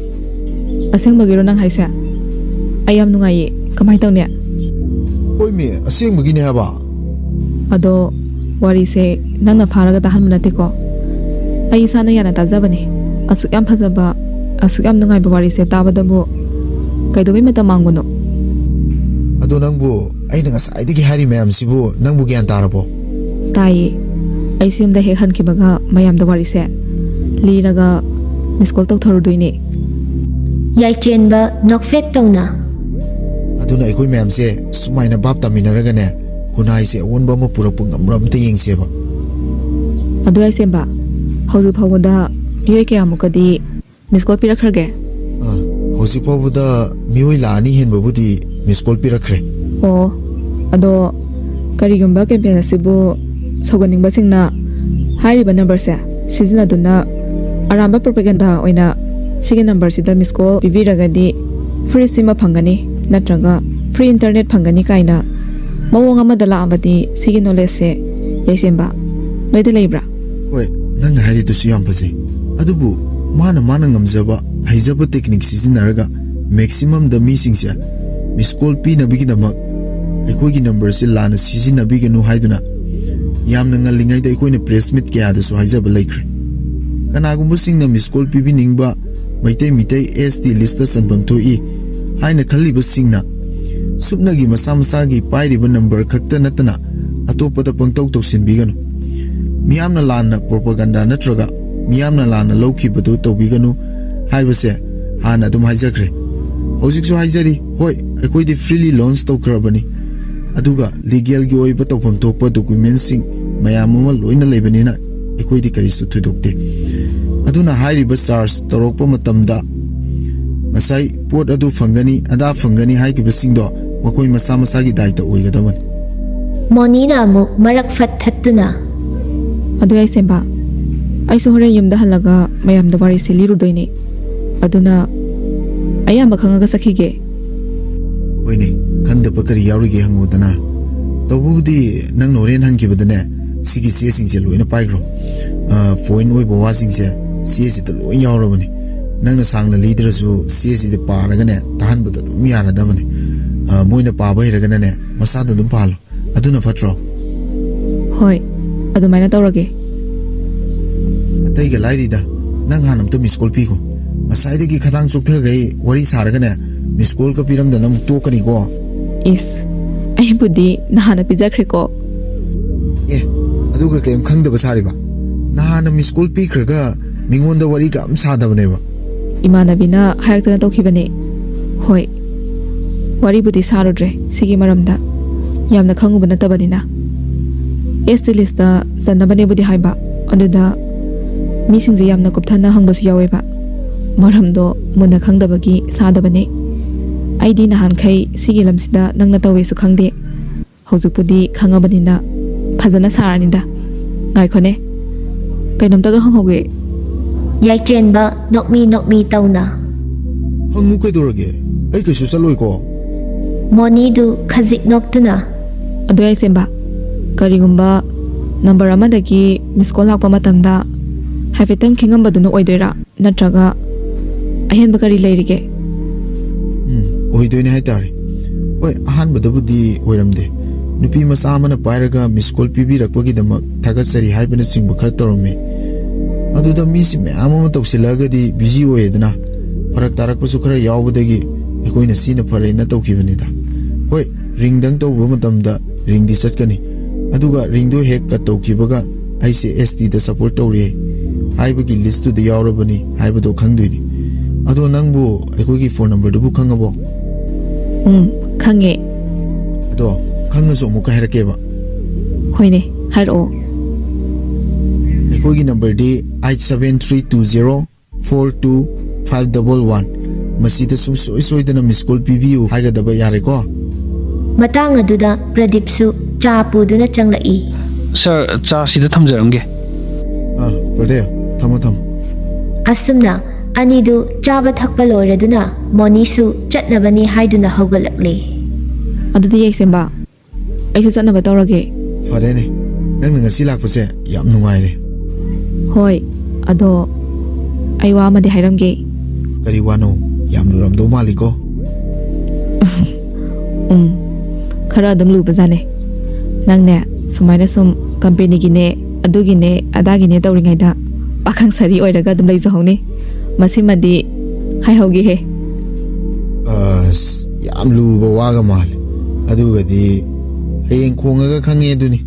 ꯑꯁꯦꯡꯕꯒꯤꯔꯣ ꯅꯪ ꯍꯥꯏꯁꯦ? ꯑꯩ ꯌꯥꯝ ꯅꯨꯡꯉꯥꯏꯌꯦ꯫ ꯀꯃꯥꯏꯅ ꯇꯧꯅꯤ? ꯍꯣꯏꯃꯤ, ꯑꯁꯦꯡꯕꯒꯤꯅꯦ ꯍꯥꯏꯕ꯫ ꯑꯗꯣ ꯋꯥꯔꯤꯁꯦ ꯅꯪꯅ ꯐꯥꯔꯒ ꯇꯥꯍꯟꯕ ꯅꯠꯇꯦꯀꯣ? ꯑꯩ ꯏꯁꯥꯅ ꯌꯥꯅ ꯇꯥꯖꯕꯅꯦ꯫ ꯑꯁꯨꯛ ꯌꯥꯝ ꯐꯖꯕ, ꯑꯁꯨꯛ ꯌꯥꯝ ꯅꯨꯡꯉꯥꯏꯕ ꯋꯥꯔꯤꯁꯦ ꯇꯥꯕꯗꯕꯨ ꯀꯩꯗꯧꯕꯩ ꯃꯇꯝ ꯃꯥꯡꯕꯅꯣ? ꯑꯗꯣ ꯅꯪꯕꯨ ꯑꯩꯅ ꯉꯁꯥꯏꯗꯒꯤ ꯍꯥꯏꯔꯤ ꯃꯌꯥꯝꯁꯤꯕꯨ ꯅꯪꯕꯨ ꯒ꯭ꯌꯥꯟ ꯇꯥꯔꯕꯣ? ꯇꯥꯏꯌꯦ꯫ ꯑꯩꯁꯨ ꯌꯨꯝꯗ ꯍꯦꯛ ꯍꯟꯈꯤꯕꯒ ꯃꯌꯥꯝꯗ ꯋꯥꯔꯤꯁꯦ ꯂꯤꯔꯒ ꯃꯤꯁ ꯀꯣꯜ ꯇꯧꯊꯔꯨꯗꯣꯏꯅꯦ꯫ ꯌꯥꯏꯆꯦꯟꯕ ꯅꯣꯛꯐꯦꯠ ꯇꯧꯅ꯫ ꯑꯗꯨꯅ ꯑꯩꯈꯣꯏ ꯃꯌꯥꯝꯁꯦ ꯁꯨꯃꯥꯏꯅ ꯚꯥꯞ ꯇꯥꯃꯤꯟꯅꯔꯒꯅꯦ, ꯈꯨꯟꯅꯥꯏꯁꯦ ꯑꯑꯣꯟꯕ ꯑꯃ ꯄꯨꯔꯛꯄ ꯉꯝꯕ꯭ꯔꯥ ꯑꯝꯇ ꯌꯦꯡꯁꯦꯕ꯫ ꯑꯗꯨ ꯌꯥꯏꯁꯦꯝꯕ, ꯍꯧꯖꯤꯛ ꯐꯥꯎꯕꯗ ꯃꯤꯑꯣꯏ ꯀꯌꯥꯃꯨꯛꯀꯗꯤ ꯃꯤꯁ ꯀꯣꯜ ꯄꯤꯔꯛꯈ꯭ꯔꯒꯦ? ꯑꯥ, ꯍꯧꯖꯤꯛ ꯐꯥꯎꯕꯗ ꯃꯤꯑꯣꯏ ꯂꯥꯈ ꯑꯅꯤ ꯍꯦꯟꯕꯕꯨꯗꯤ ꯃꯤꯁ ꯀꯣꯜ ꯄꯤꯔꯛꯈ꯭ꯔꯦ꯫ ꯑꯣ, ꯑꯗꯣ ꯀꯔꯤꯒꯨꯝꯕ ꯀꯦꯝꯄꯦꯟ ꯑꯁꯤꯕꯨ ꯁꯧꯒꯠꯅꯤꯡꯕꯁꯤꯡꯅ ꯍꯥꯏꯔꯤꯕ ꯅꯝꯕꯔꯁꯦ ꯁꯤꯖꯤꯟꯅꯗꯨꯅ ꯑꯔꯥꯟꯕ ꯄ꯭ꯔꯣꯄꯦꯒꯦꯟꯗꯥ ꯑꯣꯏꯅ ꯁꯤꯒꯤ ꯅꯝꯕꯔꯁꯤꯗ ꯃꯤꯁ ꯀꯣꯜ ꯄꯤꯕꯤꯔꯒꯗꯤ ꯐ꯭ꯔꯤꯖꯁꯤꯃ ꯐꯪꯒꯅꯤ ꯅꯠꯇ꯭ꯔꯒ ꯐ꯭ꯔꯤ ꯏꯟꯇꯔꯅꯦꯠ ꯐꯪꯒꯅꯤ ꯀꯥꯏꯅ ꯃꯑꯣꯡ ꯑꯃꯗ ꯂꯥꯛꯑꯕꯗꯤ ꯁꯤꯒꯤ ꯅꯣꯂꯦꯖꯁꯦ ꯌꯥꯏꯁꯦꯝꯕ ꯅꯣꯏꯗ ꯂꯩꯕ꯭ꯔꯥ? ꯍꯣꯏ, ꯅꯪꯅ ꯍꯥꯏꯔꯤꯗꯨꯁꯨ ꯌꯥꯝ ꯐꯖꯩ꯫ ꯑꯗꯨꯕꯨ ꯃꯥꯅ ꯃꯥꯅ ꯉꯝꯖꯕ ꯍꯩꯖꯕ ꯇꯦꯛꯅꯤꯛ ꯁꯤꯖꯤꯟꯅꯔꯒ ꯃꯦꯛꯁꯤꯃꯝꯗ ꯃꯤꯁꯤꯡꯁꯦ ꯃꯤꯁ ꯀꯣꯜ ꯄꯤꯅꯕꯒꯤꯗꯃꯛ ꯑꯩꯈꯣꯏꯒꯤ ꯅꯝꯕꯔꯁꯦ ꯂꯥꯟꯅ ꯁꯤꯖꯤꯟꯅꯕꯤꯒꯅꯨ ꯍꯥꯏꯗꯨꯅ ꯌꯥꯝꯅ ꯉꯜꯂꯤꯉꯩꯗ ꯑꯩꯈꯣꯏꯅ ꯄ꯭ꯔꯦꯁ ꯃꯤꯠ ꯀꯌꯥꯗꯁꯨ ꯍꯥꯏꯖꯕ ꯂꯩꯈ꯭ꯔꯦ꯫ ꯀꯅꯥꯒꯨꯝꯕꯁꯤꯡꯅ ꯃꯤꯁ ꯀꯣꯜ ꯄꯤꯕꯤꯅꯤꯡꯕ ꯃꯩꯇꯩ ꯃꯤꯇꯩ ꯑꯦꯁ ꯇꯤ ꯂꯤꯁꯇ ꯆꯟꯐꯝ ꯊꯣꯛꯏ ꯍꯥꯏꯅ ꯈꯜꯂꯤꯕꯁꯤꯡꯅ ꯁꯨꯞꯅꯒꯤ ꯃꯁꯥ ꯃꯁꯥꯒꯤ ꯄꯥꯏꯔꯤꯕ ꯅꯝꯕꯔ ꯈꯛꯇ ꯅꯠꯇꯅ ꯑꯇꯣꯞꯄꯗ ꯄꯪꯇꯧ ꯇꯧꯁꯤꯟꯕꯤꯒꯅꯨ꯫ ꯃꯤꯌꯥꯝꯅ ꯂꯥꯟꯅ ꯄ꯭ꯔꯣꯄꯥꯒꯥꯟꯗꯥ ꯅꯠꯇ꯭ꯔꯒ ꯃꯤꯌꯥꯝꯅ ꯂꯥꯟꯅ ꯂꯧꯈꯤꯕꯗꯨ ꯇꯧꯕꯤꯒꯅꯨ ꯍꯥꯏꯕꯁꯦ ꯍꯥꯟꯅ ꯑꯗꯨꯝ ꯍꯥꯏꯖꯈ꯭ꯔꯦ꯫ ꯍꯧꯖꯤꯛꯁꯨ ꯍꯥꯏꯖꯔꯤ, ꯍꯣꯏ, ꯑꯩꯈꯣꯏꯗꯤ ꯐ꯭ꯔꯤꯂꯤ ꯂꯣꯟꯁ ꯇꯧꯈ꯭ꯔꯕꯅꯤ, ꯑꯗꯨꯒ ꯂꯤꯒꯦꯜꯒꯤ ꯑꯣꯏꯕ ꯇꯧꯐꯝ ꯊꯣꯛꯄ ꯗꯣꯀꯨꯃꯦꯟꯁꯤꯡ ꯃꯌꯥꯝ ꯑꯃ ꯂꯣꯏꯅ ꯂꯩꯕꯅꯤꯅ ꯑꯩꯈꯣꯏꯗꯤ ꯀꯔꯤꯁꯨ ꯊꯣꯏꯗꯣꯛꯇꯦ꯫ ꯑꯗꯨꯅ ꯍꯥꯏꯔꯤꯕ ꯆꯥꯔꯖ ꯇꯧꯔꯛꯄ ꯃꯇꯝꯗ ꯉꯁꯥꯏ ꯄꯣꯠ ꯑꯗꯨ ꯐꯪꯒꯅꯤ, ꯑꯗꯥ ꯐꯪꯒꯅꯤ ꯍꯥꯏꯈꯤꯕꯁꯤꯡꯗꯣ ꯃꯈꯣꯏ ꯃꯁꯥ ꯃꯁꯥꯒꯤ ꯗꯥꯏꯇ ꯑꯣꯏꯒꯗꯕꯅꯤ꯫ ꯃꯣꯅꯤꯅ ꯑꯃꯨꯛ ꯃꯔꯛ ꯐꯠ ꯊꯠꯇꯨꯅ, ꯑꯗꯨ ꯌꯥꯏꯁꯦꯝꯕ, ꯑꯩꯁꯨ ꯍꯣꯔꯦꯟ ꯌꯨꯝꯗ ꯍꯜꯂꯒ ꯃꯌꯥꯝꯗ ꯋꯥꯔꯤꯁꯦ ꯂꯤꯔꯨꯗꯣꯏꯅꯦ꯫ ꯑꯗꯨꯅ ꯑꯌꯥꯝꯕ ꯈꯪꯉꯒ ꯆꯠꯈꯤꯒꯦ꯫ ꯍꯣꯏꯅꯦ, ꯈꯪꯗꯕ ꯀꯔꯤ ꯌꯥꯎꯔꯤꯒꯦ ꯍꯪꯉꯨꯗꯅ꯫ ꯇꯧꯕꯕꯨꯗꯤ ꯅꯪꯅ ꯍꯣꯔꯦꯟ ꯍꯟꯈꯤꯕꯗꯅꯦ, ꯁꯤꯒꯤ ꯆꯦꯁꯤꯡꯁꯦ ꯂꯣꯏꯅ ꯄꯥꯏꯈ꯭ꯔꯣ꯫ ꯄꯣꯏꯟ ꯑꯣꯏꯕ ꯋꯥꯁꯤꯡꯁꯦ ꯆꯦꯁꯤꯗ ꯂꯣꯏ ꯌꯥꯎꯔꯕꯅꯤ꯫ ꯅꯪꯅ ꯁꯥꯡꯅ ꯂꯤꯗ꯭ꯔꯁꯨ ꯆꯦꯁꯤꯗ ꯄꯥꯔꯒꯅꯦ ꯇꯥꯍꯟꯕꯗ ꯑꯗꯨꯝ ꯌꯥꯔꯗꯕꯅꯤ꯫ ꯑ, ꯃꯣꯏꯅ ꯄꯥꯕ ꯍꯩꯔꯒꯅꯅꯦ ꯃꯁꯥꯗ ꯑꯗꯨꯝ ꯄꯥꯍꯜꯂꯣ꯫ ꯑꯗꯨꯅ ꯐꯠꯇ꯭ꯔꯣ? ꯍꯣꯏ, ꯑꯗꯨꯃꯥꯏꯅ ꯇꯧꯔꯒꯦ꯫ ꯑꯇꯩꯒ ꯂꯥꯏꯔꯤꯗ, ꯅꯪ ꯍꯥꯟꯅ ꯑꯝꯇ ꯃꯤꯁ ꯀꯣꯜ ꯄꯤꯈꯣ꯫ ꯉꯁꯥꯏꯗꯒꯤ ꯈꯗꯥꯡ ꯆꯣꯛꯊꯈꯩ ꯋꯥꯔꯤ ꯁꯥꯔꯒꯅꯦ ꯃꯤꯁ ꯀꯣꯜꯒ ꯄꯤꯔꯝꯗꯅ ꯑꯃꯨꯛ ꯇꯣꯛꯀꯅꯤꯀꯣ꯫ ꯏꯁ, ꯑꯩꯕꯨꯗꯤ ꯅꯍꯥꯟꯅ ꯄꯤꯖꯈ꯭ꯔꯦꯀꯣ꯫ ꯑꯦ, ꯑꯗꯨꯒ ꯀꯩꯝ ꯈꯪꯗꯕ ꯁꯥꯔꯤꯕ? ꯅꯍꯥꯟꯅ ꯃꯤꯁ ꯀꯣꯜ ꯄꯤꯈ꯭ꯔꯒ ꯃꯤꯉꯣꯟꯗ ꯋꯥꯔꯤꯒ ꯑꯝ ꯁꯥꯗꯕꯅꯦꯕ꯫ ꯏꯃꯥꯟꯅꯕꯤꯅ ꯍꯥꯏꯔꯛꯇꯅ ꯇꯧꯈꯤꯕꯅꯦ꯫ ꯍꯣꯏ, ꯋꯥꯔꯤꯕꯨꯗꯤ ꯁꯥꯔꯨꯗ꯭ꯔꯦ ꯁꯤꯒꯤ ꯃꯔꯝꯗ, ꯌꯥꯝꯅ ꯈꯪꯉꯨꯕ ꯅꯠꯇꯕꯅꯤꯅ꯫ ꯑꯦꯁ ꯇꯤ ꯂꯤꯁꯇ ꯆꯟꯅꯕꯅꯦꯕꯨꯗꯤ ꯍꯥꯏꯕ, ꯑꯗꯨꯗ ꯃꯤꯁꯤꯡꯁꯦ ꯌꯥꯝꯅ ꯀꯨꯞꯊꯅ ꯍꯪꯕꯁꯨ ꯌꯥꯎꯋꯦꯕ꯫ ꯃꯔꯝꯗꯣ ꯃꯨꯟꯅ ꯈꯪꯗꯕꯒꯤ ꯁꯥꯗꯕꯅꯦ꯫ ꯑꯩꯗꯤ ꯅꯍꯥꯟꯈꯩ ꯁꯤꯒꯤ ꯂꯝꯁꯤꯗ ꯅꯪꯅ ꯇꯧꯋꯦꯁꯨ ꯈꯪꯗꯦ, ꯍꯧꯖꯤꯛꯄꯨꯗꯤ ꯈꯪꯉꯕꯅꯤꯅ ꯐꯖꯅ ꯁꯥꯔꯅꯤꯗ꯫ ꯉꯥꯏꯈꯣꯅꯦ, ꯀꯩꯅꯣꯝꯇꯒ ꯍꯪꯍꯧꯒꯦ꯫ ꯌꯥꯏꯆꯦꯟꯕ ꯅꯣꯛꯃꯤ ꯅꯣꯛꯃꯤ ꯇꯧꯅ, ꯍꯪꯉꯨ ꯀꯩꯗꯧꯔꯒꯦ? ꯑꯩ ꯀꯩꯁꯨ ꯆꯠꯂꯣꯏꯀꯣ꯫ ꯃꯣꯅꯤꯗꯨ ꯈꯖꯤꯛ ꯅꯣꯛꯇꯨꯅ, ꯑꯗꯣ ꯌꯥꯏꯁꯦꯝꯕ, ꯀꯔꯤꯒꯨꯝꯕ ꯅꯝꯕꯔ ꯑꯃꯗꯒꯤ ꯃꯤꯁ ꯀꯣꯜ ꯂꯥꯛꯄ ꯃꯇꯝꯗ ꯍꯥꯏꯐꯦꯠꯇꯪ ꯈꯤꯡꯉꯝꯕꯗꯨꯅ ꯑꯣꯏꯗꯣꯏꯔꯥ? ꯅꯠꯇ꯭ꯔꯒ ꯑꯍꯦꯟꯕ ꯀꯔꯤ ꯂꯩꯔꯤꯒꯦ? ꯎꯝ, ꯑꯣꯏꯗꯣꯏꯅꯦ ꯍꯥꯏꯇꯥꯔꯦ꯫ ꯍꯣꯏ, ꯑꯍꯥꯟꯕꯗꯕꯨꯗꯤ ꯑꯣꯏꯔꯝꯗꯦ꯫ ꯅꯨꯄꯤ ꯃꯆꯥ ꯑꯃꯅ ꯄꯥꯏꯔꯒ ꯃꯤꯁ ꯀꯣꯜ ꯄꯤꯕꯤꯔꯛꯄꯒꯤꯗꯃꯛ ꯊꯥꯒꯠꯆꯔꯤ ꯍꯥꯏꯕꯅꯆꯤꯡꯕ ꯈꯔ ꯇꯧꯔꯝꯃꯤ꯫ ꯑꯗꯨꯗ ꯃꯤꯁꯤ ꯃꯌꯥꯝ ꯑꯃ ꯇꯧꯁꯤꯜꯂꯛꯑꯒꯗꯤ ꯕꯤꯖꯤ ꯑꯣꯏꯌꯦꯗꯅ, ꯐꯔꯛ ꯇꯥꯔꯛꯄꯁꯨ ꯈꯔ ꯌꯥꯎꯕꯗꯒꯤ ꯑꯩꯈꯣꯏꯅ ꯁꯤꯅ ꯐꯔꯦꯅ ꯇꯧꯈꯤꯕꯅꯤꯗ꯫ ꯍꯣꯏ, ꯔꯤꯡꯗꯪ ꯇꯧꯕ ꯃꯇꯝꯗ ꯔꯤꯡꯗꯤ ꯆꯠꯀꯅꯤ, ꯑꯗꯨꯒ ꯔꯤꯡꯗꯣ ꯍꯦꯛ ꯀꯠ ꯇꯧꯈꯤꯕꯒ ꯑꯩꯁꯦ ꯑꯦꯁ ꯇꯤꯗ ꯁꯞꯄꯣꯔꯠ ꯇꯧꯔꯦ ꯍꯥꯏꯕꯒꯤ ꯂꯤꯁꯇꯨꯗ ꯌꯥꯎꯔꯕꯅꯤ ꯍꯥꯏꯕꯗꯣ ꯈꯪꯗꯣꯏꯅꯤ꯫ ꯑꯗꯣ ꯅꯪꯕꯨ ꯑꯩꯈꯣꯏꯒꯤ ꯐꯣꯟ ꯅꯝꯕꯔꯗꯨꯕꯨ ꯈꯪꯉꯕꯣ? ꯎꯝ, ꯈꯪꯉꯦ꯫ ꯑꯗꯣ ꯈꯪꯉꯁꯨ ꯑꯃꯨꯛꯀ ꯍꯥꯏꯔꯛꯀꯦꯕ꯫ ꯍꯣꯏꯅꯦ, ꯍꯥꯏꯔꯛꯑꯣ꯫ ꯑꯩꯈꯣꯏꯒꯤ ꯅꯝꯕꯔꯗꯤ eight seven three two zero four two five double one꯫ ꯃꯁꯤꯗ ꯁꯨꯡꯁꯣꯏ ꯁꯣꯏꯗꯅ ꯃꯤꯁ ꯀꯣꯜ ꯄꯤꯕꯤꯌꯨ ꯍꯥꯏꯒꯗꯕ, ꯌꯥꯔꯦꯀꯣ? ꯃꯇꯥꯡ ꯑꯗꯨꯗ ꯄ꯭ꯔꯗꯤꯞꯁꯨ ꯆꯥ ꯄꯨꯗꯨꯅ ꯆꯪꯂꯛꯏ꯫ ꯁꯥꯔ, ꯆꯥ ꯁꯤꯗ ꯊꯝꯖꯔꯝꯒꯦ꯫ ꯑꯥ, ꯄ꯭ꯔꯗꯤꯞ, ꯊꯝꯃꯣ ꯊꯝꯃꯣ꯫ ꯑꯁꯨꯝꯅ ꯑꯅꯤꯗꯨ ꯆꯥꯕ ꯊꯛꯄ ꯂꯣꯏꯔꯗꯨꯅ ꯃꯣꯅꯤꯁꯨ ꯆꯠꯅꯕꯅꯤ ꯍꯥꯏꯗꯨꯅ ꯍꯧꯒꯠꯂꯛꯂꯦ꯫ ꯑꯗꯨꯗꯤ ꯌꯥꯏꯁꯦꯝꯕ, ꯑꯩꯁꯨ ꯆꯠꯅꯕ ꯇꯧꯔꯒꯦ꯫ ꯐꯔꯦꯅꯦ, ꯅꯪꯅ ꯉꯁꯤ ꯂꯥꯛꯄꯁꯦ ꯌꯥꯝ ꯅꯨꯡꯉꯥꯏꯔꯦ꯫ ꯍꯣꯏ, ꯑꯗꯣ ꯑꯩ ꯋꯥ ꯑꯃꯗꯤ ꯍꯥꯏꯔꯝꯒꯦ꯫ ꯀꯔꯤ ꯋꯥꯅꯣ? ꯌꯥꯝ ꯂꯨꯔꯝꯗꯧ ꯃꯥꯜꯂꯤꯀꯣ꯫ ꯎꯝ, ꯈꯔ ꯑꯗꯨꯝ ꯂꯨꯕꯖꯥꯠꯅꯦ꯫ ꯅꯪꯅꯦ, ꯁꯨꯃꯥꯏꯅ ꯁꯨꯝ ꯀꯝꯄꯦꯅꯤꯒꯤꯅꯦ, ꯑꯗꯨꯒꯤꯅꯦ, ꯑꯗꯥꯒꯤꯅꯦ ꯇꯧꯔꯤꯉꯩꯗ ꯄꯥꯈꯪ ꯁꯥꯔꯤ ꯑꯣꯏꯔꯒ ꯑꯗꯨꯝ ꯂꯩꯖꯍꯧꯅꯤ꯫ ꯃꯁꯤꯃꯗꯤ ꯍꯥꯏꯍꯧꯒꯦꯍꯦ꯫ ꯑꯁ, ꯌꯥꯝ ꯂꯨꯕ ꯋꯥꯒ ꯃꯥꯜꯂꯦ꯫ ꯑꯗꯨꯒꯗꯤ ꯍꯌꯦꯡ ꯈꯣꯡꯉꯒ ꯈꯪꯉꯦ ꯑꯗꯨꯅꯤ꯫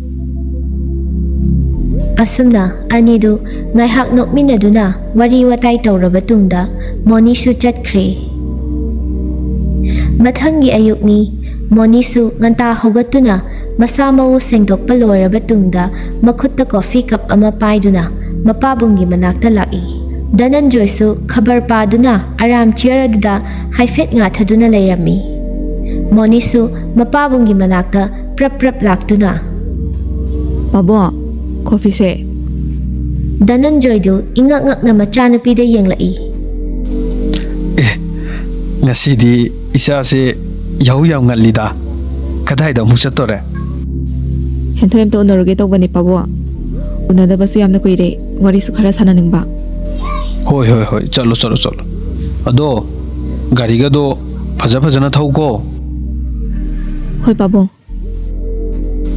ꯑꯁꯨꯝꯅ ꯑꯅꯤꯗꯨ ꯉꯥꯏꯍꯥꯛ ꯅꯣꯛꯃꯤꯟꯅꯗꯨꯅ ꯋꯥꯔꯤ ꯋꯥꯇꯥꯏ ꯇꯧꯔꯕ ꯇꯨꯡꯗ ꯃꯣꯅꯤꯁꯨ ꯆꯠꯈ꯭ꯔꯦ꯫ ꯃꯊꯪꯒꯤ ꯑꯌꯨꯛꯅꯤ꯫ ꯃꯣꯅꯤꯁꯨ ꯉꯟꯇꯥ ꯍꯧꯒꯠꯇꯨꯅ ꯃꯁꯥ ꯃꯎ ꯁꯦꯡꯗꯣꯛꯄ ꯂꯣꯏꯔꯕ ꯇꯨꯡꯗ ꯃꯈꯨꯠꯇ ꯀꯣꯐꯤ ꯀꯞ ꯑꯃ ꯄꯥꯏꯗꯨꯅ ꯃꯄꯥꯕꯨꯡꯒꯤ ꯃꯅꯥꯛꯇ ꯂꯥꯛꯏ꯫ ꯙꯅꯟꯖꯣꯏꯁꯨ ꯈꯕꯔ ꯄꯥꯗꯨꯅ ꯑꯔꯥꯝ ꯆꯤꯌꯔ ꯑꯗꯨꯗ ꯍꯥꯏꯐꯦꯠ ꯉꯥꯊꯗꯨꯅ ꯂꯩꯔꯝꯃꯤ꯫ ꯃꯣꯅꯤꯁꯨ ꯃꯄꯥꯕꯨꯡꯒꯤ ꯃꯅꯥꯛꯇ ꯄ꯭ꯔꯞ ꯄ꯭ꯔꯞ ꯂꯥꯛꯇꯨꯅ, ꯄꯥꯕꯣ, ꯀꯣꯐꯤꯁꯦ꯫ ꯙꯅꯟꯖꯣꯏꯗꯨ ꯏꯉꯛ ꯉꯛꯅ ꯃꯆꯥꯅꯨꯄꯤꯗ ꯌꯦꯡꯂꯛꯏ꯫ ꯑꯦ, ꯉꯁꯤꯗꯤ ꯏꯆꯥꯁꯦ ꯌꯥꯍꯧ ꯌꯥꯝ ꯉꯜꯂꯤꯗ꯫ ꯀꯗꯥꯏꯗ ꯑꯃꯨꯛ ꯆꯠꯇꯣꯔꯦ? ꯍꯦꯟꯊꯣꯏ ꯑꯝꯇ ꯎꯅꯔꯨꯒꯦ ꯇꯧꯕꯅꯦ ꯄꯥꯕꯣ꯫ ꯎꯅꯗꯕꯁꯨ ꯌꯥꯝꯅ ꯀꯨꯏꯔꯦ, ꯋꯥꯔꯤꯁꯨ ꯈꯔ ꯁꯥꯟꯅꯅꯤꯡꯕ꯫ ꯍꯣꯏ ꯍꯣꯏ ꯍꯣꯏ, ꯆꯠꯂꯣ ꯆꯠꯂꯣ ꯆꯠꯂꯣ꯫ ꯑꯗꯣ ꯒꯥꯔꯤꯒꯗꯣ ꯐꯖ ꯐꯖꯅ ꯊꯧꯀꯣ꯫ ꯍꯣꯏ ꯄꯥꯕꯣ꯫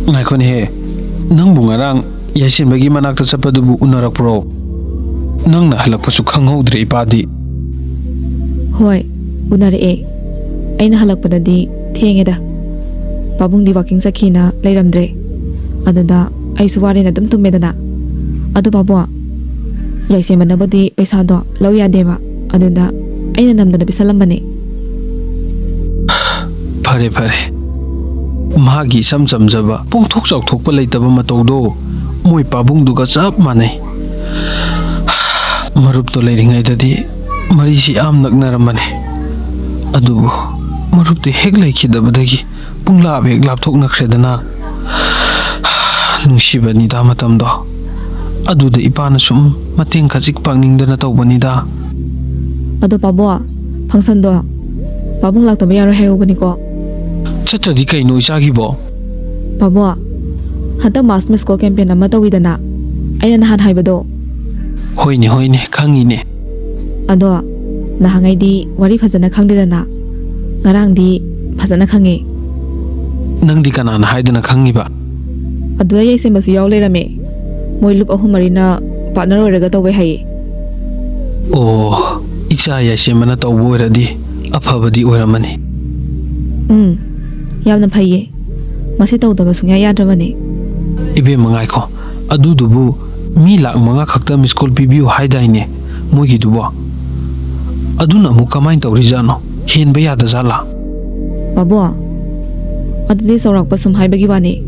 ꯉꯥꯏꯈꯣꯅꯦꯍꯦ, ꯅꯪꯕꯨ ꯉꯔꯥꯡ ꯌꯥꯏꯁꯦꯟꯕꯒꯤ ꯃꯅꯥꯛꯇ ꯆꯠꯄꯗꯨꯕꯨ ꯎꯅꯔꯛꯄ꯭ꯔꯣ? ꯅꯪꯅ ꯍꯜꯂꯛꯄꯁꯨ ꯈꯪꯍꯧꯗ꯭ꯔꯦ ꯏꯄꯥꯗꯤ꯫ ꯍꯣꯏ, ꯎꯅꯔꯛꯑꯦ꯫ ꯑꯩꯅ ꯍꯜꯂꯛꯄꯗꯗꯤ ꯊꯦꯡꯉꯦꯗ꯫ ꯄꯥꯕꯨꯡꯗꯤ ꯋꯥꯀꯤꯡ ꯆꯠꯈꯤꯅ ꯂꯩꯔꯝꯗ꯭ꯔꯦ꯫ ꯑꯗꯨꯗ ꯑꯩꯁꯨ ꯋꯥꯔꯦꯅ ꯑꯗꯨꯝ ꯇꯨꯝꯃꯦꯗꯅ꯫ ꯑꯗꯣ ꯄꯥꯕꯣ, ꯌꯥꯏꯁꯦꯟꯕꯅꯕꯨꯗꯤ ꯄꯩꯁꯥꯗꯣ ꯂꯧ ꯌꯥꯗꯦꯕ꯫ ꯑꯗꯨꯗ ꯑꯩꯅ ꯅꯝꯗꯅ ꯄꯤꯁꯜꯂꯝꯕꯅꯦ꯫ ꯐꯔꯦ ꯐꯔꯦ, ꯃꯍꯥꯛꯀꯤ ꯏꯆꯝ ꯆꯝꯖꯕ ꯄꯣꯡꯊꯣꯛ ꯆꯥꯎꯊꯣꯛꯄ ꯂꯩꯇꯕ ꯃꯇꯧꯗꯣ ꯃꯣꯏ ꯄꯥꯕꯨꯡꯗꯨꯒ ꯆꯞ ꯃꯥꯟꯅꯩ꯫ ꯃꯔꯨꯞꯇꯣ ꯂꯩꯔꯤꯉꯩꯗꯗꯤ ꯃꯔꯤꯁꯤ ꯌꯥꯝ ꯅꯛꯅꯔꯝꯕꯅꯦ꯫ ꯑꯗꯨꯕꯨ ꯃꯔꯨꯞꯇꯤ ꯍꯦꯛ ꯂꯩꯈꯤꯗꯕꯗꯒꯤ ꯄꯨꯡꯂꯥꯞ ꯍꯦꯛ ꯂꯥꯞꯊꯣꯛꯅꯈ꯭ꯔꯦꯗꯅ꯫ ꯅꯨꯡꯁꯤꯕꯅꯤꯗ ꯃꯇꯝꯗꯣ꯫ ꯑꯗꯨꯗ ꯏꯄꯥꯅ ꯁꯨꯝ ꯃꯇꯦꯡ ꯈꯖꯤꯛ ꯄꯥꯡꯅꯤꯡꯗꯅ ꯇꯧꯕꯅꯤꯗ꯫ ꯑꯗꯣ ꯄꯥꯕꯣ, functionꯗꯣ ꯄꯥꯕꯨꯡ ꯂꯥꯛꯇꯕ ꯌꯥꯔꯣꯏ ꯍꯥꯏꯍꯧꯕꯅꯤꯀꯣ꯫ ꯆꯠꯇ꯭ꯔꯗꯤ ꯀꯩꯅꯣ ꯏꯆꯥꯒꯤꯕꯣ? ꯄꯥꯕꯣ, ꯍꯟꯗꯛ mass musical campaign ꯑꯃ ꯇꯧꯋꯤꯗꯅ, ꯑꯩꯅ ꯅꯍꯥꯟ ꯍꯥꯏꯕꯗꯣ꯫ ꯍꯣꯏꯅꯦ, ꯍꯣꯏꯅꯦ, ꯈꯪꯉꯤꯅꯦ꯫ ꯑꯗꯣ ꯅꯍꯥꯟꯉꯩꯗꯤ ꯋꯥꯔꯤ ꯐꯖꯅ ꯈꯪꯗꯦꯗꯅ, ꯉꯔꯥꯡꯗꯤ ꯐꯖꯅ ꯈꯪꯉꯦ꯫ ꯅꯪꯗꯤ ꯀꯅꯥꯅ ꯍꯥꯏꯗꯅ ꯈꯪꯉꯤꯕ? ꯑꯗꯨꯗ ꯌꯥꯏꯁꯦꯝꯕꯁꯨ ꯌꯥꯎ ꯂꯩꯔꯝꯃꯦ꯫ ꯃꯣꯏ ꯂꯨꯞ ꯑꯍꯨꯝ ꯃꯔꯤꯅ partner ꯑꯣꯏꯔꯒ ꯇꯧꯋꯦ ꯍꯥꯏꯌꯦ꯫ ꯑꯣ, ꯏꯆꯥ ꯌꯥꯏꯁꯦꯝꯕꯅ ꯇꯧꯕ ꯑꯣꯏꯔꯗꯤ ꯑꯐꯕꯗꯤ ꯑꯣꯏꯔꯝꯃꯅꯤ꯫ ꯎꯝ, ꯌꯥꯝꯅ ꯐꯩꯌꯦ꯫ ꯃꯁꯤ ꯇꯧꯗꯕ ꯁꯨꯡꯌꯥ ꯌꯥꯗ꯭ꯔꯕꯅꯤ꯫ ꯏꯕꯦꯝꯃ ꯉꯥꯏꯈꯣ, ꯑꯗꯨꯗꯨꯕꯨ ꯃꯤ ꯂꯥꯛ ꯃꯉꯥ ꯈꯛꯇ miss call ꯄꯤꯕꯤꯌꯨ ꯍꯥꯏꯗꯥꯏꯅꯦ ꯃꯣꯏꯒꯤꯗꯨꯕꯣ? ꯑꯗꯨꯅ ꯑꯃꯨꯛ ꯀꯃꯥꯏꯅ ꯇꯧꯔꯤꯖꯥꯠꯅꯣ? ꯍꯦꯟꯕ ꯌꯥꯗꯖꯥꯠꯂꯥ? ꯄꯥꯕꯣ, ꯑꯗꯨꯗꯤ ꯆꯥꯎꯔꯥꯛꯄ ꯁꯨꯝ ꯍꯥꯏꯕꯒꯤ ꯋꯥꯅꯤ꯫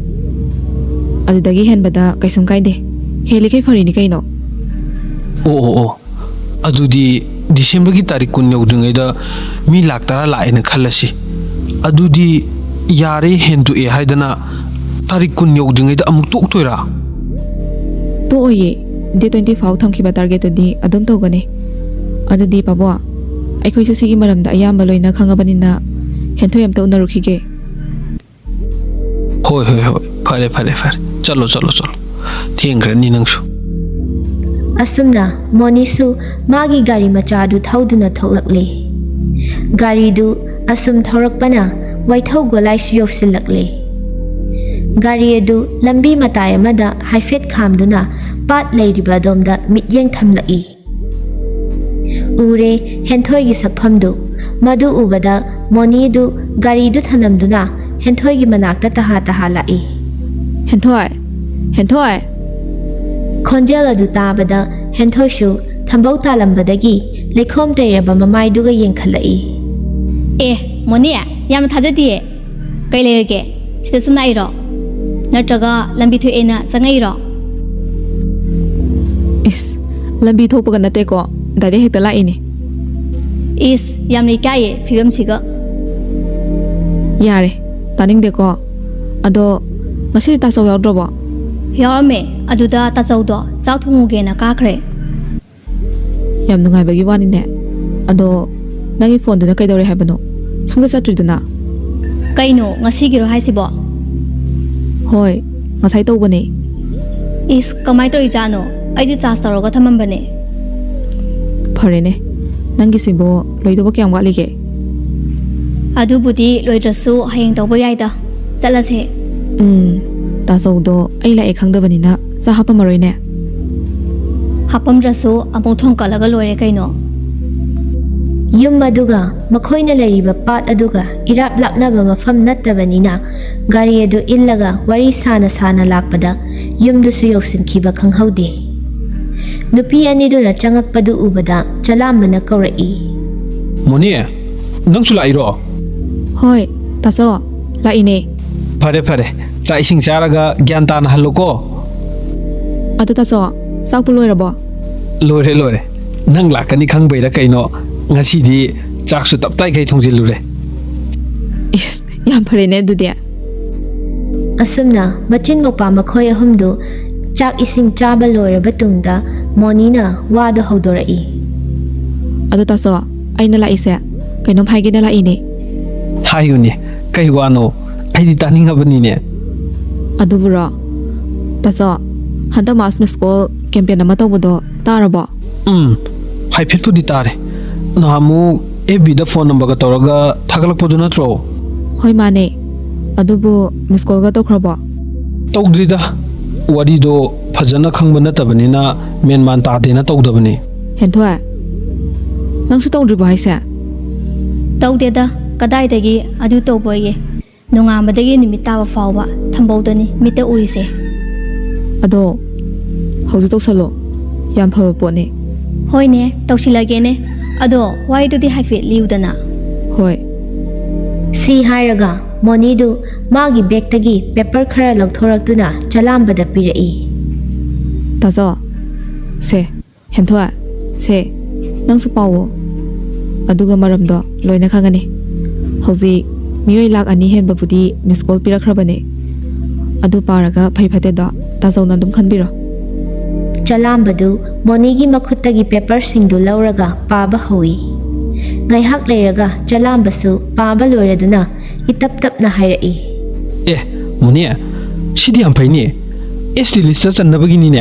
ꯑꯗꯨꯗꯒꯤ ꯍꯦꯟꯕꯗ ꯀꯩꯁꯨꯝ ꯀꯥꯏꯗꯦ꯫ ꯍꯦꯜꯂꯤꯈꯩ ꯐꯔꯤꯅꯤ ꯀꯩꯅꯣ꯫ ꯑꯣ, ꯑꯣ, ꯑꯣ꯫ ꯑꯗꯨꯗꯤ ꯗꯤꯁꯦꯝꯕꯔꯒꯤ ꯇꯥꯔꯤꯛ ꯀꯨꯟ ꯌꯧꯗ꯭ꯔꯤꯉꯩꯗ ꯃꯤ ꯂꯥꯛ ꯇꯔꯥ ꯂꯥꯛꯑꯦꯅ ꯈꯜꯂꯁꯤ꯫ ꯑꯗꯨꯗꯤ ꯌꯥꯔꯦ, ꯍꯦꯟꯗꯣꯛꯑꯦ ꯍꯥꯏꯗꯅ ꯇꯥꯔꯤꯛ ꯀꯨꯟ ꯌꯧꯗ꯭ꯔꯤꯉꯩꯗ ꯑꯃꯨꯛ ꯇꯣꯛꯇꯣꯏꯔꯥ? ꯇꯣꯛꯑꯣꯏꯌꯦ꯫ Day twenty ꯐꯥꯎ ꯊꯝꯈꯤꯕ targetꯇꯨꯗꯤ ꯑꯗꯨꯝ ꯇꯧꯒꯅꯤ꯫ ꯑꯗꯨꯗꯤ ꯄꯥꯕꯣ, ꯑꯩꯈꯣꯏꯁꯨ ꯁꯤꯒꯤ ꯃꯔꯝꯗ ꯑꯌꯥꯝꯕ ꯂꯣꯏꯅ ꯈꯪꯉꯕꯅꯤꯅ ꯍꯦꯟꯊꯣꯏ ꯑꯝꯇ ꯎꯅꯔꯨꯈꯤꯒꯦ꯫ ꯍꯣꯏ, ꯍꯣꯏ, ꯍꯣꯏ꯫ ꯐꯔꯦ, ꯐꯔꯦ, ꯐꯔꯦ꯫ ꯆꯠꯂꯣ, ꯆꯠꯂꯣ, ꯆꯠꯂꯣ꯫ ꯊꯦꯡꯈ꯭ꯔꯅꯤ ꯅꯪꯁꯨ꯫ ꯑꯁꯨꯝꯅ ꯃꯣꯅꯤꯁꯨ ꯃꯥꯒꯤ ꯒꯥꯔꯤ ꯃꯆꯥꯗꯨ ꯊꯧꯗꯨꯅ ꯊꯣꯛꯂꯛꯂꯦ꯫ ꯒꯥꯔꯤꯗꯨ ꯑꯁꯨꯝ ꯊꯧꯔꯛꯄꯅ ꯋꯥꯏꯊꯧ ꯒꯣꯂꯥꯏꯁꯨ ꯌꯧꯁꯤꯜꯂꯛꯂꯦ꯫ ꯒꯥꯔꯤ ꯑꯗꯨ ꯂꯝꯕꯤ ꯃꯇꯥꯏ ꯑꯃꯗ ꯍꯥꯏꯐꯦꯠ ꯈꯥꯝꯗꯨꯅ ꯄꯥꯠ ꯂꯩꯔꯤꯕ ꯑꯗꯣꯝꯗ ꯃꯤꯠꯌꯦꯡ ꯊꯝꯂꯛꯏ꯫ ꯎꯔꯦ ꯍꯦꯟꯊꯣꯏꯒꯤ ꯁꯛꯐꯝꯗꯨ꯫ ꯃꯗꯨ ꯎꯕꯗ ꯃꯣꯅꯤꯗꯨ ꯒꯥꯔꯤꯗꯨ ꯊꯅꯝꯗꯨꯅ ꯍꯦꯟꯊꯣꯏꯒꯤ ꯃꯅꯥꯛꯇ ꯇꯍꯥ ꯇꯍꯥ ꯂꯥꯛꯏ꯫ ꯍꯦꯟꯊꯣꯏ! ꯍꯦꯟꯊꯣꯏ! ꯈꯣꯟꯖꯦꯜ ꯑꯗꯨ ꯇꯥꯕꯗ ꯍꯦꯟꯊꯣꯏꯁꯨ ꯊꯝꯕꯧ ꯇꯥꯂꯝꯕꯗꯒꯤ ꯂꯩꯈꯣꯝ ꯇꯩꯔꯕ ꯃꯃꯥꯏꯗꯨꯒ ꯌꯦꯡꯈꯠꯂꯛꯏ꯫ ꯑꯦ, ꯃꯣꯅꯤ, ꯌꯥꯝꯅ ꯊꯥꯖꯗꯤꯌꯦ꯫ ꯀꯩ ꯂꯩꯔꯒꯦ? ꯁꯤꯗ ꯁꯨꯝ ꯂꯥꯛꯏꯔꯣ? ꯅꯠꯇ꯭ꯔꯒ ꯂꯝꯕꯤ ꯊꯣꯛꯑꯦꯅ ꯆꯪꯉꯛꯏꯔꯣ? ꯏꯁ, ꯂꯝꯕꯤ ꯊꯣꯛꯄꯒ ꯅꯠꯇꯦꯀꯣ, direct ꯍꯦꯛꯇ ꯂꯥꯛꯏꯅꯦ꯫ ꯏꯁ, ꯌꯥꯝꯅ ꯏꯀꯥꯏꯌꯦ ꯐꯤꯕꯝꯁꯤꯒ꯫ ꯌꯥꯔꯦ, ꯇꯥꯅꯤꯡꯗꯦꯀꯣ꯫ ꯑꯗꯣ ꯉꯁꯤꯗꯤ ꯇꯥꯆꯧ ꯌꯥꯎꯗ꯭ꯔꯕꯣ? ꯌꯥꯎꯔꯝꯃꯦ꯫ ꯑꯗꯨꯗ ꯇꯥꯆꯧꯗꯣ ꯆꯥꯛ ꯊꯣꯡꯉꯨꯒꯦꯅ ꯀꯥꯈ꯭ꯔꯦ꯫ ꯌꯥꯝ ꯅꯨꯡꯉꯥꯏꯕꯒꯤ ꯋꯥꯅꯤꯅꯦ꯫ ꯑꯗꯣ ꯅꯪꯒꯤ ꯐꯣꯟꯗꯨꯅ ꯀꯩꯗꯧꯔꯦ ꯍꯥꯏꯕꯅꯣ? ꯁꯨꯡꯆꯠ ꯆꯠꯇ꯭ꯔꯤꯗꯨꯅ? ꯀꯩꯅꯣ, ꯉꯁꯤꯒꯤꯔꯣ ꯍꯥꯏꯁꯤꯕꯣ? ꯍꯣꯏ, ꯉꯁꯥꯏ ꯇꯧꯕꯅꯦ꯫ ꯏꯁ, ꯀꯃꯥꯏ ꯇꯧꯔꯤꯖꯥꯠꯅꯣ? ꯑꯩꯗꯤ ꯆꯥꯔꯖ ꯇꯧꯔꯒ ꯊꯝꯃꯝꯕꯅꯦ꯫ ꯐꯔꯦꯅꯦ, ꯅꯪꯒꯤꯁꯤꯕꯨ ꯂꯣꯏꯗꯧꯕ ꯀꯌꯥꯝ ꯋꯥꯠꯂꯤꯒꯦ? ꯑꯗꯨꯕꯨꯗꯤ ꯂꯣꯏꯗ꯭ꯔꯁꯨ ꯍꯌꯦꯡ ꯇꯧꯕ ꯌꯥꯏꯗ꯫ ꯆꯠꯂꯁꯦ꯫ ꯎꯝ, ꯇꯥꯆꯧꯗꯣ ꯑꯩ ꯂꯥꯛꯑꯦ ꯈꯪꯗꯕꯅꯤꯅ ꯆꯥ ꯍꯥꯞꯄꯝꯃꯔꯣꯏꯅꯦ꯫ ꯍꯥꯞꯄꯝꯗ꯭ꯔꯁꯨ ꯑꯃꯨꯛ ꯊꯣꯡꯀꯠꯂꯒ ꯂꯣꯏꯔꯦ ꯀꯩꯅꯣ꯫ ꯌꯨꯝ ꯑꯗꯨꯒ ꯃꯈꯣꯏꯅ ꯂꯩꯔꯤꯕ ꯄꯥꯠ ꯑꯗꯨꯒ ꯏꯔꯥꯞ ꯂꯥꯞꯅꯕ ꯃꯐꯝ ꯅꯠꯇꯕꯅꯤꯅ, ꯒꯥꯔꯤ ꯑꯗꯨ ꯏꯜꯂꯒ ꯋꯥꯔꯤ ꯁꯥꯅ ꯁꯥꯅ ꯂꯥꯛꯄꯗ ꯌꯨꯝꯗꯨꯁꯨ ꯌꯧꯁꯤꯟꯈꯤꯕ ꯈꯪꯍꯧꯗꯦ꯫ ꯅꯨꯄꯤ ꯑꯅꯤꯗꯨꯅ ꯆꯪꯉꯛꯄꯗꯨ ꯎꯕꯗ ꯆꯂꯥꯝꯕꯅ ꯀꯧꯔꯛꯏ꯫ "ꯃꯣꯅꯤ, ꯅꯪꯁꯨ ꯂꯥꯛꯏꯔꯣ?" "ꯍꯣꯏ, ꯇꯥꯆꯧ, ꯂꯥꯛꯏꯅꯦ꯫" "ꯐꯔꯦ, ꯐꯔꯦ꯫ ꯆꯥꯛ ꯏꯁꯤꯡ ꯆꯥꯔꯒ ꯒ꯭ꯌꯥꯟ ꯇꯥꯅ ꯍꯜꯂꯨꯀꯣ꯫" "ꯑꯗꯣ ꯇꯥꯆꯧ, ꯆꯥꯛꯄꯨ ꯂꯣꯏꯔꯕꯣ?" "ꯂꯣꯏꯔꯦ, ꯂꯣꯏꯔꯦ꯫ ꯅꯪ ꯂꯥꯛꯀꯅꯤ ꯈꯪꯕꯩꯔꯥ ꯀꯩꯅꯣ, ꯉꯁꯤꯗꯤ ꯆꯥꯛꯁꯨ ꯇꯞꯇꯥꯏꯈꯩ ꯊꯣꯡꯖꯤꯜꯂꯨꯔꯦ꯫" "ꯏꯁ, ꯌꯥꯝ ꯐꯔꯦꯅꯦ ꯑꯗꯨꯗꯤ꯫" ꯑꯁꯨꯝꯅ ꯃꯆꯤꯟ ꯃꯧꯄꯥ ꯃꯈꯣꯏ ꯑꯍꯨꯝꯗꯨ ꯆꯥꯛ ꯏꯁꯤꯡ ꯆꯥꯕ ꯂꯣꯏꯔꯕ ꯇꯨꯡꯗ, ꯃꯣꯅꯤꯅ ꯋꯥꯗꯨ ꯍꯧꯗꯣꯔꯛꯏ꯫ "ꯑꯗꯣ ꯇꯥꯆꯧ, ꯑꯩꯅ ꯂꯥꯛꯏꯁꯦ ꯀꯩꯅꯣꯝ ꯍꯥꯏꯒꯦꯅ ꯂꯥꯛꯏꯅꯦ꯫" "ꯍꯥꯏꯌꯨꯅꯦ, ꯀꯩ ꯋꯥꯅꯣ? ꯑꯩꯗꯤ ꯇꯥꯅꯤꯡꯉꯕꯅꯤꯅꯦ꯫" "ꯑꯗꯨꯕꯨꯔꯣ, ꯇꯥꯆꯧ, ꯍꯟꯗꯛ ꯃꯥꯁ ꯃꯤꯁ ꯀꯣꯜ ꯀꯦꯝꯄꯦꯟ ꯑꯃ ꯇꯧꯕꯗꯣ ꯇꯥꯔꯕꯣ?" "ꯎꯝ, ꯍꯥꯏꯐꯦꯠꯄꯨꯗꯤ ꯇꯥꯔꯦ꯫ ꯅꯍꯥꯟꯃꯨꯛ ꯑꯦꯐ ꯕꯤꯗ ꯐꯣꯟ ꯅꯝꯕꯔꯒ ꯇꯧꯔꯒ ꯊꯥꯒꯠꯂꯛꯄꯗꯨ ꯅꯠꯇ꯭ꯔꯣ?" "ꯍꯣꯏ, ꯃꯥꯅꯦ꯫ ꯑꯗꯨꯕꯨ ꯃꯤꯁ ꯀꯣꯜꯒ ꯇꯧꯈ꯭ꯔꯕꯣ?" "ꯇꯧꯗ꯭ꯔꯤꯗ꯫ ꯋꯥꯔꯤꯗꯣ ꯐꯖꯅ ꯈꯪꯕ ꯅꯠꯇꯕꯅꯤꯅ ꯃꯦꯟ ꯃꯥꯟ ꯇꯥꯗꯦꯅ ꯇꯧꯗꯕꯅꯤ꯫" "ꯍꯦꯟꯊꯣꯏ, ꯅꯪꯁꯨ ꯇꯧꯗ꯭ꯔꯤꯕꯣ ꯍꯥꯏꯁꯦ?" "ꯇꯧꯗꯦꯗ, ꯀꯗꯥꯏꯗꯒꯤ ꯑꯗꯨ ꯇꯧꯕꯌꯦ꯫ ꯅꯣꯡꯉꯥꯟꯕꯗꯒꯤ ꯅꯨꯃꯤꯠ ꯇꯥꯕ ꯐꯥꯎꯕ ꯊꯝꯕꯧꯗꯅꯤ ꯃꯤꯠꯇ ꯎꯔꯤꯁꯦ꯫" "ꯑꯗꯣ ꯍꯧꯖꯤꯛ ꯇꯧꯁꯜꯂꯣ, ꯌꯥꯝ ꯐꯕ ꯄꯣꯠꯅꯤ꯫" "ꯍꯣꯏꯅꯦ, ꯇꯧꯁꯤꯜꯂꯒꯦꯅꯦ꯫ ꯑꯗꯣ ꯋꯥꯔꯤꯗꯨꯗꯤ ꯍꯥꯏꯐꯦꯠ ꯂꯤꯌꯨꯗꯅ꯫" "ꯍꯣꯏ꯫" ꯁꯤ ꯍꯥꯏꯔꯒ ꯃꯣꯅꯤꯗꯨ ꯃꯥꯒꯤ ꯕꯦꯛꯇꯒꯤ ꯄꯦꯄꯔ ꯈꯔ ꯂꯧꯊꯣꯔꯛꯇꯨꯅ ꯆꯂꯥꯝꯕꯗ ꯄꯤꯔꯛꯏ꯫ "ꯇꯥꯆꯧ, ꯁꯦ, ꯍꯦꯟꯊꯣꯏ, ꯁꯦ, ꯅꯪꯁꯨ ꯄꯥꯎꯑꯣ꯫" ꯑꯗꯨꯒ ꯃꯔꯝꯗꯣ ꯂꯣꯏꯅ ꯈꯪꯉꯅꯤ꯫ ꯍꯧꯖꯤꯛ ꯃꯤꯑꯣꯏ ꯂꯥꯛ ꯑꯅꯤ ꯍꯦꯟꯕꯕꯨꯗꯤ ꯃꯤꯁ ꯀꯣꯜ ꯄꯤꯔꯛꯈ꯭ꯔꯕꯅꯦ꯫ ꯑꯗꯨ ꯄꯥꯔꯒ ꯐꯩ ꯐꯠꯇꯦꯗꯣ ꯇꯥꯖꯧꯅ ꯑꯗꯨꯝ ꯈꯟꯕꯤꯔꯣ꯫ ꯆꯂꯥꯝꯕꯗꯨ ꯃꯣꯅꯤꯒꯤ ꯃꯈꯨꯠꯇꯒꯤ ꯄꯦꯄꯔꯁꯤꯡꯗꯨ ꯂꯧꯔꯒ ꯄꯥꯕ ꯍꯧꯏ꯫ ꯉꯥꯏꯍꯥꯛ ꯂꯩꯔꯒ ꯆꯂꯥꯝꯕꯁꯨ ꯄꯥꯕ ꯂꯣꯏꯔꯗꯨꯅ ꯏꯇꯞ ꯇꯞꯅ ꯍꯥꯏꯔꯛꯏ꯫ ꯑꯦ, ꯃꯣꯅꯤ, ꯁꯤꯗꯤ ꯌꯥꯝ ꯐꯩꯅꯦ꯫ ꯑꯦꯁ ꯇꯤ ꯂꯤꯁꯇ ꯆꯟꯅꯕꯒꯤꯅꯤꯅꯦ꯫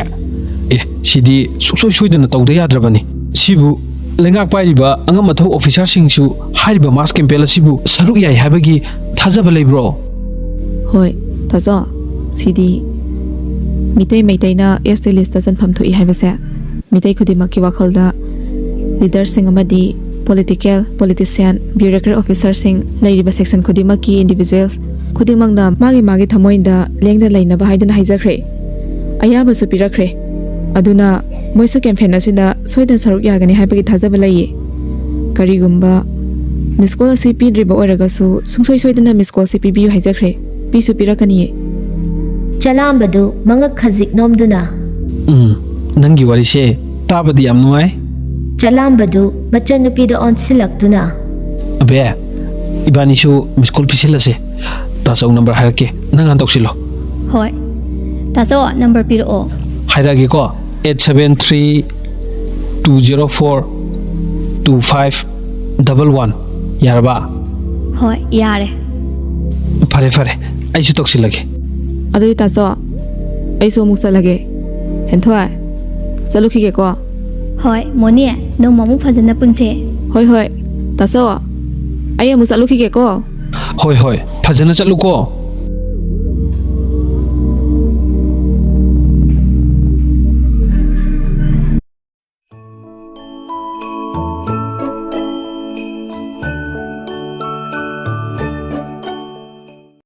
ꯑꯦ, ꯁꯤꯗꯤ ꯁꯨꯡꯁꯣꯏ ꯁꯣꯏꯗꯅ ꯇꯧꯗ ꯌꯥꯗ꯭ꯔꯕꯅꯤ꯫ ꯁꯤꯕꯨ ꯂꯩꯉꯥꯛ ꯄꯥꯏꯔꯤꯕ ꯑꯉꯝ ꯑꯊꯧ ꯑꯣꯐꯤꯁꯥꯔꯁꯤꯡꯁꯨ ꯍꯥꯏꯔꯤꯕ ꯃꯥꯁ ꯀꯦꯝꯄꯦꯟ ꯑꯁꯤꯕꯨ ꯁꯔꯨꯛ ꯌꯥꯏ ꯍꯥꯏꯕꯒꯤ ꯊꯥꯖꯕ ꯂꯩꯕ꯭ꯔꯣ? ꯍꯣꯏ, ꯇꯥꯖꯧ, ꯁꯤꯗꯤ ꯃꯤꯇꯩ ꯃꯩꯇꯩꯅ ꯑꯦꯁ ꯇꯤ ꯂꯤꯁꯇ ꯆꯟꯐꯝ ꯊꯣꯛꯏ ꯍꯥꯏꯕꯁꯦ ꯃꯤꯇꯩ ꯈꯨꯗꯤꯡꯃꯛꯀꯤ ꯋꯥꯈꯜꯗ ꯂꯤꯗꯔꯁꯤꯡ ꯑꯃꯗꯤ ꯄꯣꯂꯤꯇꯤꯀꯦꯜ, ꯄꯣꯂꯤꯇꯤꯁꯤꯌꯥꯟ, ꯕ꯭ꯌꯨꯔꯣꯀ꯭ꯔꯦꯠ ꯑꯣꯐꯤꯁꯥꯔꯁꯤꯡ, ꯂꯩꯔꯤꯕ ꯁꯦꯛꯁꯟ ꯈꯨꯗꯤꯡꯃꯛꯀꯤ ꯏꯟꯗꯤꯚꯤꯖꯨꯋꯦꯜꯁ ꯈꯨꯗꯤꯡꯃꯛꯅ ꯃꯥꯒꯤ ꯃꯥꯒꯤ ꯊꯃꯣꯏꯗ ꯂꯦꯡꯗꯅ ꯂꯩꯅꯕ ꯍꯥꯏꯗꯨꯅ ꯍꯥꯏꯖꯈ꯭ꯔꯦ꯫ ꯑꯌꯥꯕꯁꯨ ꯄꯤꯔꯛꯈ꯭ꯔꯦ꯫ ꯑꯗꯨꯅ ꯃꯣꯏꯁꯨ ꯀꯦꯝꯄꯦꯟ ꯑꯁꯤꯗ ꯁꯣꯏꯗꯅ ꯁꯔꯨꯛ ꯌꯥꯒꯅꯤ ꯍꯥꯏꯕꯒꯤ ꯊꯥꯖꯕ ꯂꯩꯌꯦ꯫ ꯀꯔꯤꯒꯨꯝꯕ ꯃꯤꯁ ꯀꯣꯜ ꯑꯁꯤ ꯄꯤꯗ꯭ꯔꯤꯕ ꯑꯣꯏꯔꯒꯁꯨ ꯁꯨꯡꯁꯣꯏ ꯁꯣꯏꯗꯅ ꯃꯤꯁ ꯀꯣꯜꯁꯤ ꯄꯤꯕꯤꯌꯨ ꯍꯥꯏꯖꯈ꯭ꯔꯦ꯫ ꯄꯤꯁꯨ ꯄꯤꯔꯛꯀꯅꯤꯌꯦ꯫ ꯆꯂꯥꯝꯕꯗꯨ ꯃꯉꯛ ꯈꯖꯤꯛ ꯅꯣꯝꯗꯨꯅ, ꯎꯝ, ꯅꯪꯒꯤ ꯋꯥꯔꯤꯁꯦ ꯇꯥꯕꯗꯤ ꯌꯥꯝ ꯅꯨꯡꯉꯥꯏ꯫ ꯆꯂꯥꯝꯕꯗꯨ ꯃꯆꯟꯅꯨꯄꯤꯗ ꯑꯣꯟꯁꯤꯜꯂꯛꯇꯨꯅ, ꯑꯕꯦ, ꯏꯕꯥꯅꯤꯁꯨ ꯃꯤꯁ ꯀꯣꯜ ꯄꯤꯁꯤꯜꯂꯁꯦ꯫ ꯇꯥꯆꯧ ꯅꯝꯕꯔ ꯍꯥꯏꯔꯛꯀꯦ, ꯅꯪ ꯍꯥꯟꯅ ꯇꯧꯁꯤꯜꯂꯣ꯫ ꯍꯣꯏ꯫ ꯇꯥꯆꯧ, ꯅꯝꯕꯔ ꯄꯤꯔꯛꯑꯣ꯫ ꯍꯥꯏꯔꯛꯑꯒꯦꯀꯣ, eight seven three two zero four two five double one. ꯌꯥꯔꯕ? ꯍꯣꯏ, ꯌꯥꯔꯦ꯫ ꯐꯔꯦ ꯐꯔꯦ, ꯑꯩꯁꯨ ꯇꯧꯁꯤꯜꯂꯒꯦ꯫ ꯑꯗꯨꯗꯤ ꯇꯥꯆꯧ, ꯑꯩꯁꯨ ꯑꯃꯨꯛ ꯆꯠꯂꯒꯦ꯫ ꯍꯦꯟꯊꯣꯏ, ꯆꯠꯂꯨꯈꯤꯒꯦꯀꯣ꯫ ꯍꯣꯏ, ꯃꯣꯅꯤ, ꯅꯣꯡꯃ ꯑꯃꯨꯛ ꯐꯖꯅ ꯄꯨꯟꯁꯦ꯫ ꯍꯣꯏ ꯍꯣꯏ, ꯇꯥꯆꯧ, ꯑꯩ ꯑꯃꯨꯛ ꯆꯠꯂꯨꯈꯤꯒꯦꯀꯣ꯫ ꯍꯣꯏ ꯍꯣꯏ, ꯐꯖꯅ ꯆꯠꯂꯨꯀꯣ꯫